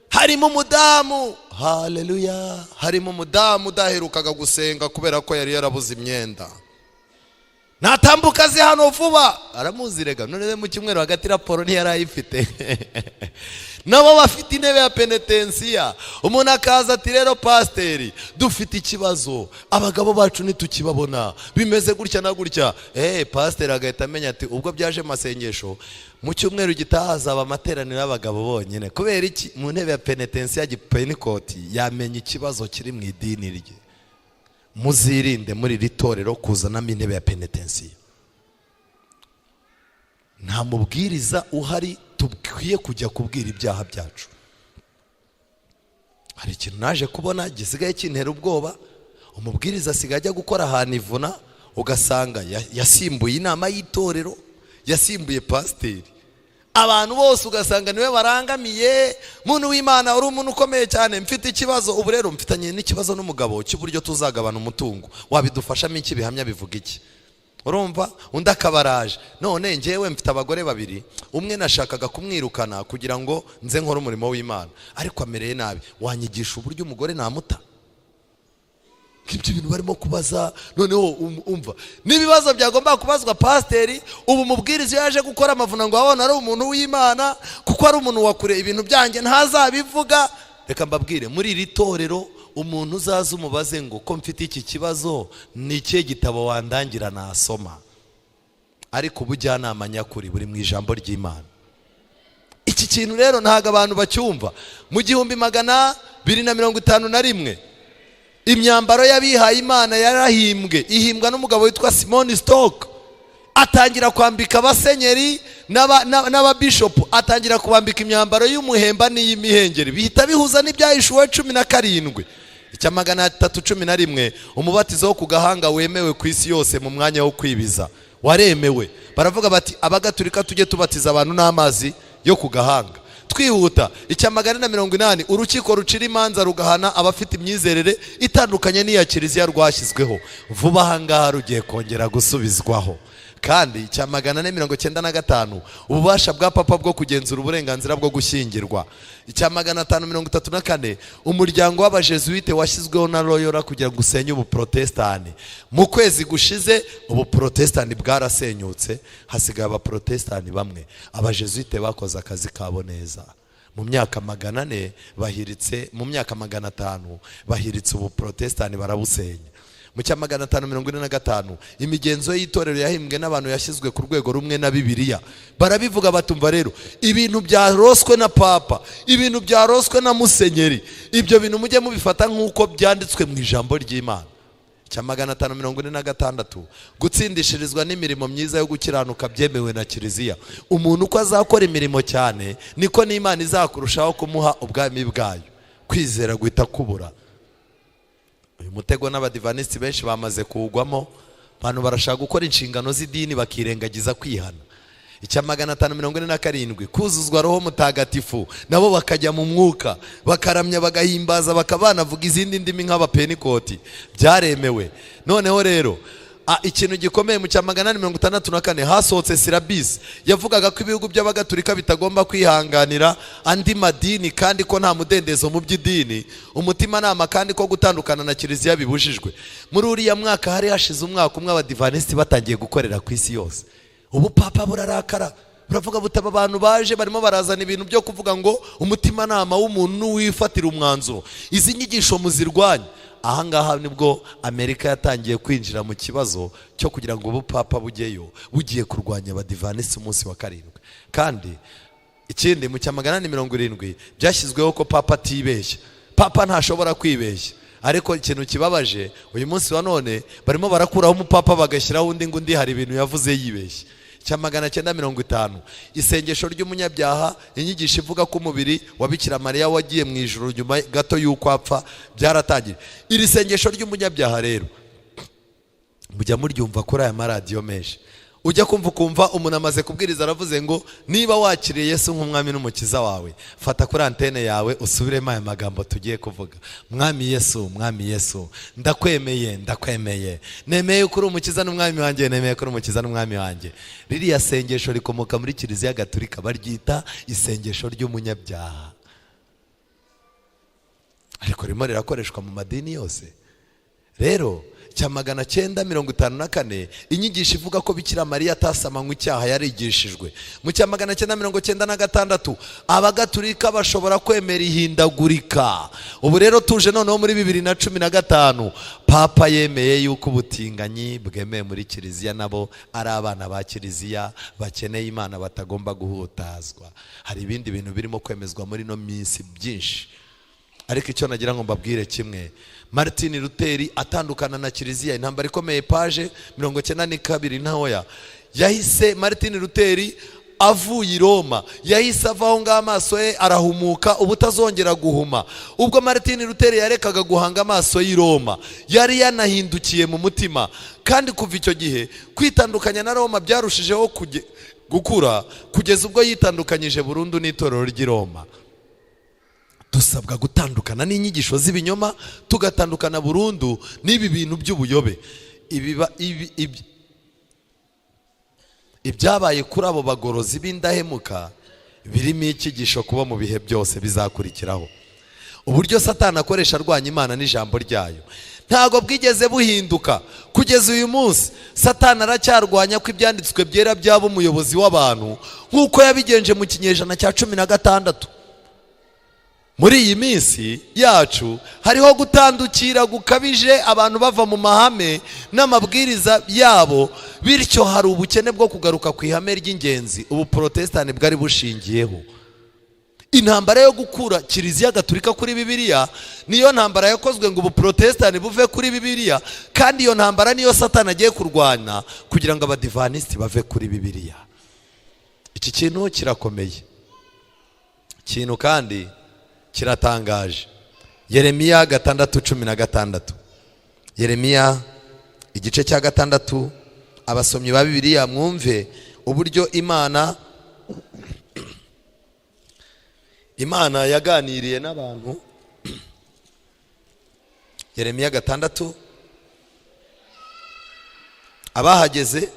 harimo umudamu, haleluya, harimo umudamu udaherukaga gusenga kubera ko yari yarabuze imyenda. Natambuka aze hano vuba." Aramuzi rega. None mu cyumweru hagati raporo ntiyari ayifite. Nabo bafite intebe ya penetensiya. Umuntu akaza ati: "Rero pasiteri, dufite ikibazo, abagabo bacu ntitukibabona, bimeze gutya na gutya." Pasiteri agahita amenya ati: "Ubwo byaje mu masengesho, mu cyumweru gitaha hazaba amateraniro y'abagabo bonyine." Kubera iki? Mu ntebe ya penetensiya gipenikoti yamenya ikibazo kiri mu idini rye. Muzirinde muri iri torero kuzanamo intebe ya penetensiya. Nta mubwiriza uhari dukwiye kujya kubwira ibyaha byacu. Hari ikintu naje kubona gisigaye kintera ubwoba. Umubwiriza asigaye ajya gukora ahantu ivuna. Ugasanga yasimbuye inama y'itorero, yasimbuye pasiteri, abantu bose ugasanga niwe barangamiye. Muntu w'Imana, uri umuntu ukomeye cyane, mfite ikibazo. Ubu rero mfitanye n'ikibazo n'umugabo cy'uburyo tuzagabana umutungo, wabidufashamo iki? Bihamya bivuga iki? Urumva undi akabaraje: none ngewe mfite abagore babiri, umwe nashakaga kumwirukana kugira ngo nze nkore umurimo w'Imana, ariko amereye nabi, wanyigisha uburyo umugore namuta? Ibyo bintu barimo kubaza. Noneho umva n'ibibazo byagomba kubazwa pasiteri. Ubu umubwiriza iyo yaje gukora amavuna ngo abone ari umuntu w'Imana, kuko ari umuntu wa kure, ibintu byanjye ntazabivuga. Reka mbabwire, muri iri torero umuntu uzaza umubaze ngo: "Ko mfite iki kibazo, ni ikihe gitabo wandangira nasoma?" Ariko ubujyanama nyakuri buri mu ijambo ry'Imana. Iki kintu rero ntabwo abantu bacyumva. Mu 1251 imyambaro y'abihaye Imana yarahimbwe, ihimbwa n'umugabo witwa Simoni Stock. Atangira kwambika abasenyeri n'ababishopu, atangira kubambika imyambaro y'umuhemba n'iy'imihengeri, bihita bihuza n'ibyahishuwe 17. Icya 311, umubatizo wo ku gahanga wemewe ku isi yose mu mwanya wo kwibiza, waremewe. Baravuga bati: "Abagatulika tujye tubatiza abantu n'amazi yo ku gahanga." Twihuta, icya 480, urukiko rucira imanza rugahana abafite imyizerere itandukanye n'iya kiliziya rwashyizweho. Vuba aha ngaha rugiye kongera gusubizwaho. Kandi icya 495, ububasha bwa papa bwo kugenzura uburenganzira bwo gushyingirwa. Icya 534, umuryango w'abajesuite washyizweho na Loyola kugira ngo usenye ubuprotestani. Mu kwezi gushize ubuprotestani bwarasenyutse, hasigaye abaprotestani bamwe. Abajesuite bakoze akazi kabo neza. Mu myaka 400 bahiritse, mu myaka 500 bahiritse ubuprotestani, barabusenya. Mu cya 545, imigenzo y'itorero yahimbwe n'abantu yashyizwe ku rwego rumwe na Bibiliya. Barabivuga batumva rero ibintu byaroswe na papa, ibintu byaroswe na musenyeri, ibyo bintu mujye mubifata nk'uko byanditswe mu ijambo ry'Imana. Cya 546, gutsindishirizwa n'imirimo myiza yo gukiranuka byemewe na kiliziya. Umuntu uko azakora imirimo cyane, niko n'Imana izakurushaho kumuha ubwami bwayo. Kwizera guhita kubura. Uyu mutego n'abadivanisiti benshi bamaze kuwugwamo. Abantu barashaka gukora inshingano z'idini bakirengagiza kwihana. Icya 547, kuzuzwa Roho Mutagatifu, nabo bakajya mu mwuka, bakaramya, bagahimbaza, bakaba banavuga izindi ndimi nk'abapenikoti, byaremewe. Noneho rero ikintu gikomeye, mu cya 864 hasohotse syllabus yavugaga ko ibihugu by'abagatulika bitagomba kwihanganira andi madini, kandi ko nta mudendezo mu by'idini, umutimanama, kandi ko gutandukana na kiliziya bibujijwe. Muri uriya mwaka hari hashize umwaka umwe abadivanisiti batangiye gukorera ku isi yose. Ubu papa burarakara, buravuga butaba abantu baje barimo barazana ibintu byo kuvuga ngo umutimanama w'umuntu n'uwifatira umwanzuro, izi nyigisho muzirwanye. Ahangaha nibwo Amerika yatangiye kwinjira mu kibazo cyo kugira ngo ubupapa bujyeyo bugiye kurwanya abadivanisi umunsi wa karindwi. Kandi ikindi, mu cya 870 byashyizweho ko papa atibeshya, papa ntashobora kwibeshya. Ariko ikintu kibabaje, uyu munsi wa none barimo barakuraho umupapa bagashyiraho undi, ngo undi hari ibintu yavuze yibeshye. Cya 950, isengesho ry'umunyabyaha, inyigisho ivuga ko umubiri wa Bikira Mariya wagiye mu ijuru nyuma gato y'uko apfa, byaratangiye. Iri sengesho ry'umunyabyaha rero mujya muryumva kuri aya maradiyo menshi. Ujya kumva ukumva umuntu amaze kubwiriza aravuze ngo: "Niba wakiriye Yesu nk'umwami n'umukiza wawe, fata kuri antene yawe usubiremo aya magambo tugiye kuvuga: Mwami Yesu, Mwami Yesu, ndakwemeye, ndakwemeye, nemeye ko uri umukiza n'umwami wanjye, nemeye ko uri umukiza n'umwami wanjye." Ririya sengesho rikomoka muri Kiliziya Gatulika, baryita isengesho ry'umunyabyaha, ariko ririmo rirakoreshwa mu madini yose. Rero cya 954, inyigisho ivuga ko Bikira Mariya atasamanywe icyaha yarigishijwe. Mu cya 996, abagatulika bashobora kwemera ihindagurika. Ubu rero tuje noneho muri 2015, papa yemeye yuko ubutinganyi bwemewe muri kiliziya, nabo ari abana ba kiliziya bakeneye Imana, batagomba guhutazwa. Hari ibindi bintu birimo kwemezwa muri ino minsi byinshi, ariko icyo nagira ngo mbabwire kimwe: Martin Luther atandukana na kiliziya, intambara ikomeye, page 92 ntoya, yahise Martin Luther avuye i Roma yahise ava aho ngaho, amaso ye arahumuka ubutazongera guhuma. Ubwo Martin Luther yarekaga guhanga amaso y'i Roma, yari yanahindukiye mu mutima, kandi kuva icyo gihe kwitandukanya na Roma byarushijeho gukura kugeza ubwo yitandukanyije burundu n'itorero ry'i Roma. Dusabwa gutandukana n'inyigisho z'ibinyoma, tugatandukana burundu n'ibi bintu by'ubuyobe. Ibyabaye kuri abo bagorozi b'indahemuka birimo icyigisho kuba mu bihe byose bizakurikiraho. Uburyo Satani akoresha arwanya Imana n'ijambo ryayo ntabwo bwigeze buhinduka kugeza uyu munsi. Satani aracyarwanya ko ibyanditswe byera byaba umuyobozi w'abantu, nk'uko yabigenje mu kinyejana cya 16. Muri iyi minsi yacu hariho gutandukira gukabije, abantu bava mu mahame n'amabwiriza yabo, bityo hari ubukene bwo kugaruka ku ihame ry'ingenzi ubu porotesitanti bwari bushingiyeho. Intambara yo gukura Kiliziya Gatulika kuri Bibiliya niyo ntambara yakozwe ngo ubu porotesitanti buve kuri Bibiliya, kandi iyo ntambara niyo Satani agiye kurwana kugira ngo abadivanisiti bave kuri Bibiliya. Iki kintu kirakomeye, ikintu kandi kiratangaje. Yeremiya 6:16. Yeremiya igice cya 6. Abasomyi ba Bibiliya mwumve uburyo Imana yaganiriye n'abantu. Yeremiya 6, abahageze?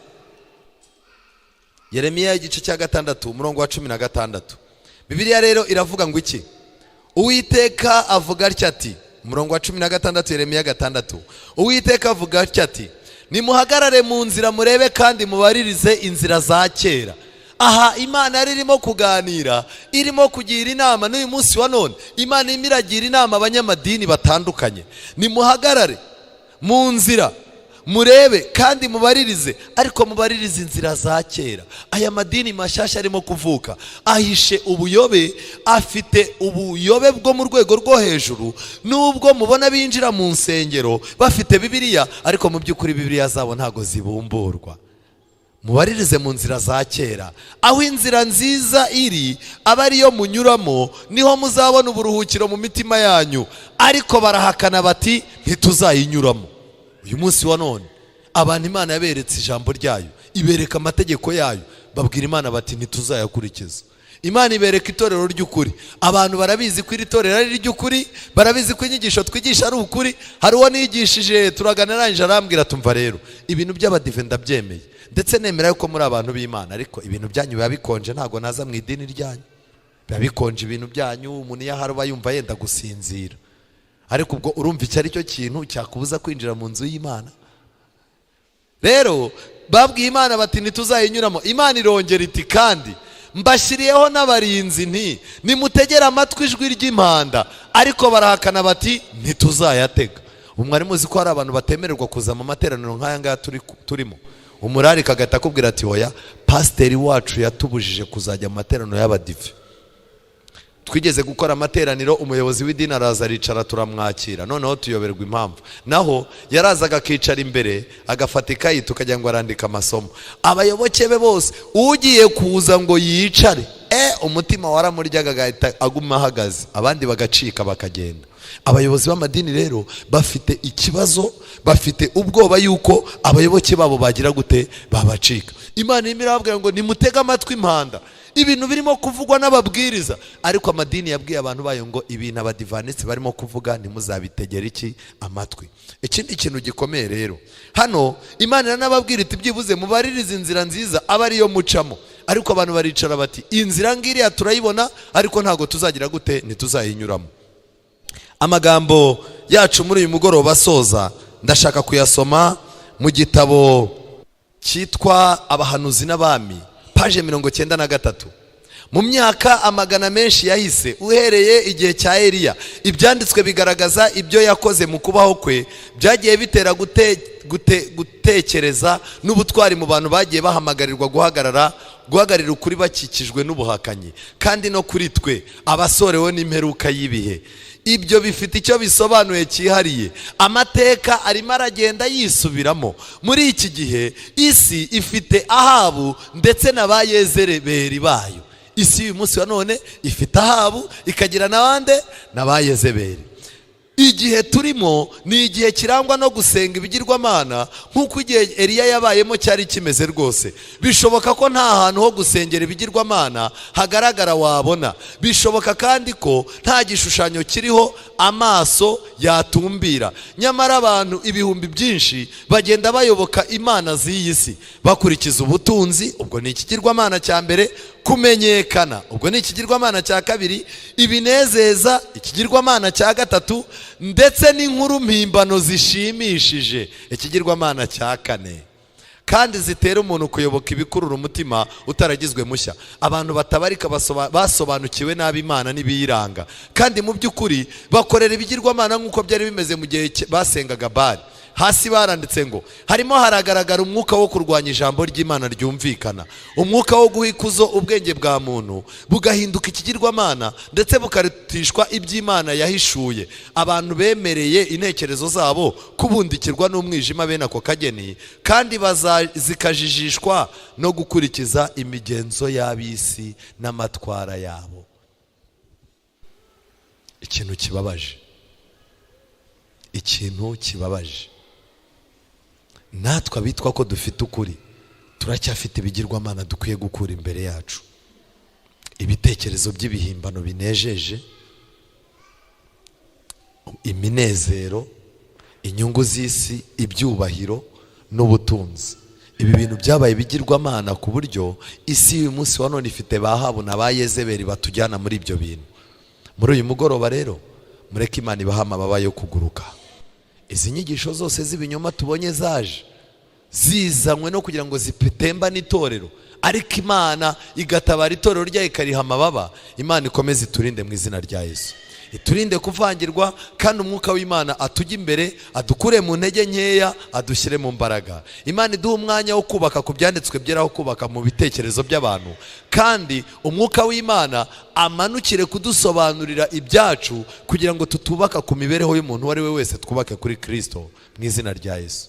Yeremiya igice cya 6, umurongo wa 16. Bibiliya rero iravuga ngo iki? Uwiteka avuga atya ati, umurongo wa 16, Yeremiya 6: Uwiteka avuga atya ati: "Nimuhagarare mu nzira murebe, kandi mubaririze inzira za kera." Aha Imana yari irimo kuganira, irimo kugira inama. N'uyu munsi wa none Imana irimo iragira inama abanyamadini batandukanye: nimuhagarare mu nzira murebe kandi mubaririze, ariko mubaririze inzira za kera. Aya madini mashyashya arimo kuvuka ahishe ubuyobe, afite ubuyobe bwo mu rwego rwo hejuru. Nubwo mubona binjira mu nsengero bafite Bibiliya, ariko mu by'ukuri Bibiliya zabo ntabwo zibumburwa. Mubaririze mu nzira za kera, aho inzira nziza iri aba ariyo munyuramo, niho muzabona uburuhukiro mu mitima yanyu. Ariko barahakana bati: "Ntituzayinyuramo." Uyu munsi wa none abantu Imana yaberetse ijambo ryayo, ibereka amategeko yayo, babwira Imana bati: "Ntituzayakurikiza." Imana ibereka itorero ry'ukuri, abantu barabizi ko iri torero ari iry'ukuri, barabizi ko inyigisho twigisha ari ukuri. Hari uwo nigishije turagana, arangije arambwira: "Tumva rero, ibintu by'abadive ndabyemeye, ndetse nemera yuko muri abantu b'Imana, ariko ibintu byanyu biba bikonje, ntabwo naza mu idini ryanyu, biba bikonje ibintu byanyu, umuntu iyo ahari aba yumva yenda gusinzira." Ariko ubwo urumva icyo ari cyo kintu cyakubuza kwinjira mu nzu y'Imana? Rero babwiye Imana bati: "Ntituzayinyuramo." Imana irongera iti: "Kandi mbashyiriyeho n'abarinzi, nti: 'Nimutegere amatwi ijwi ry'impanda.' Ariko barahakana bati: 'Ntituzayatega.'" Ubu mwari muzi ko hari abantu batemererwa kuza mu materaniro nk'aya ngaya turimo? Umurarika agahita akubwira ati: "Oya, pasiteri wacu yatubujije kuzajya mu materaniro y'abadive." Twigeze gukora amateraniro, umuyobozi w'idini araza aricara, turamwakira, noneho tuyoberwa impamvu. Naho yarazaga akicara imbere, agafata ikayi, tukagira ngo arandika amasomo. Abayoboke be bose, ugiye kuza ngo yicare, umutima waramuryaga, agahita aguma ahagaze, abandi bagacika bakagenda. Abayobozi b'amadini rero bafite ikibazo, bafite ubwoba yuko abayoboke babo bagira gute? Babacika. Imana irimo irababwira ngo nimutege amatwi impanda, ibintu birimo kuvugwa n'ababwiriza. Ariko amadini yabwiye abantu bayo ngo ibintu abadivanisi barimo kuvuga ntimuzabitegere iki? Amatwi. Ikindi kintu gikomeye rero hano, Imana iranababwira iti: "Byibuze mubaririze inzira nziza, aba ariyo mucamo." Ariko abantu baricara bati: "Inzira ngiriya turayibona, ariko ntabwo tuzagira gute? Ntituzayinyuramo." Amagambo yacu muri uyu mugoroba asoza ndashaka kuyasoma mu gitabo cyitwa Abahanuzi n'Abami, paje 93. Mu myaka amagana menshi yahise uhereye igihe cya Eliya, ibyanditswe bigaragaza ibyo yakoze mu kubaho kwe byagiye bitera gutekereza n'ubutwari mu bantu bagiye bahamagarirwa guhagararira ukuri bakikijwe n'ubuhakanyi, kandi no kuri twe abasorewe n'imperuka y'ibihe. Ibyo bifite icyo bisobanuye cyihariye. Amateka arimo aragenda yisubiramo. Muri iki gihe isi ifite Ahabu ndetse na ba Yezebeli bayo. Isi y'uyu munsi wa none ifite Ahabu, ikagira n'abande na ba Yezebeli. Igihe turimo ni igihe kirangwa no gusenga ibigirwamana, nk'uko igihe Eliya yabayemo cyari kimeze rwose. Bishoboka ko nta hantu ho gusengera ibigirwamana hagaragara wabona. Bishoboka kandi ko nta gishushanyo kiriho amaso yatumbira. Nyamara abantu ibihumbi byinshi bagenda bayoboka imana z'iyi si, bakurikiza ubutunzi, ubwo ni ikigirwamana cya mbere, kumenyekana, ubwo ni ikigirwamana cya kabiri, ibinezeza, ikigirwamana cya gatatu, ndetse n'inkuru mpimbano zishimishije, ikigirwamana cya kane, kandi zitera umuntu kuyoboka ibikurura umutima utaragizwe mushya. Abantu batabarika basobanukiwe nabi Imana n'ibiyiranga, kandi mu by'ukuri bakorera ibigirwamana nk'uko byari bimeze mu gihe basengaga Bali. Hasi baranditse ngo harimo haragaragara umwuka wo kurwanya ijambo ry'Imana ryumvikana, umwuka wo guha ikuzo ubwenge bwa muntu bugahinduka ikigirwamana, ndetse bukarutishwa iby'Imana yahishuye. Abantu bemereye intekerezo zabo kubundikirwa n'umwijima bene ako kageni, kandi zikajijishwa no gukurikiza imigenzo y'ab'isi n'amatwara yabo. Ikintu kibabaje, ikintu kibabaje, natwe abitwa ko dufite ukuri turacyafite ibigirwamana dukwiye gukura imbere yacu, ibitekerezo by'ibihimbano binejeje, iminezero, inyungu z'isi, ibyubahiro n'ubutunzi. Ibi bintu byabaye ibigirwamana ku buryo isi y'uyu munsi wa none ifite ba Ahabu na ba Yezebeli batujyana muri ibyo bintu. Muri uyu mugoroba rero, mureke Imana ibahe amababa yo kuguruka. Izi nyigisho zose z'ibinyoma tubonye zaje zizanywe no kugira ngo zitembane itorero, ariko Imana igatabara itorero ryayo, ikariha amababa. Imana ikomeze iturinde mu izina rya Yesu, iturinde kuvangirwa, kandi umwuka w'Imana atujye imbere, adukure mu ntege nkeya, adushyire mu mbaraga. Imana iduhe umwanya wo kubaka ku byanditswe byera, wo kubaka mu bitekerezo by'abantu, kandi umwuka w'Imana amanukire kudusobanurira ibyacu, kugira ngo tutubaka ku mibereho y'umuntu uwo ari we wese, twubake kuri Kirisito mu izina rya Yesu.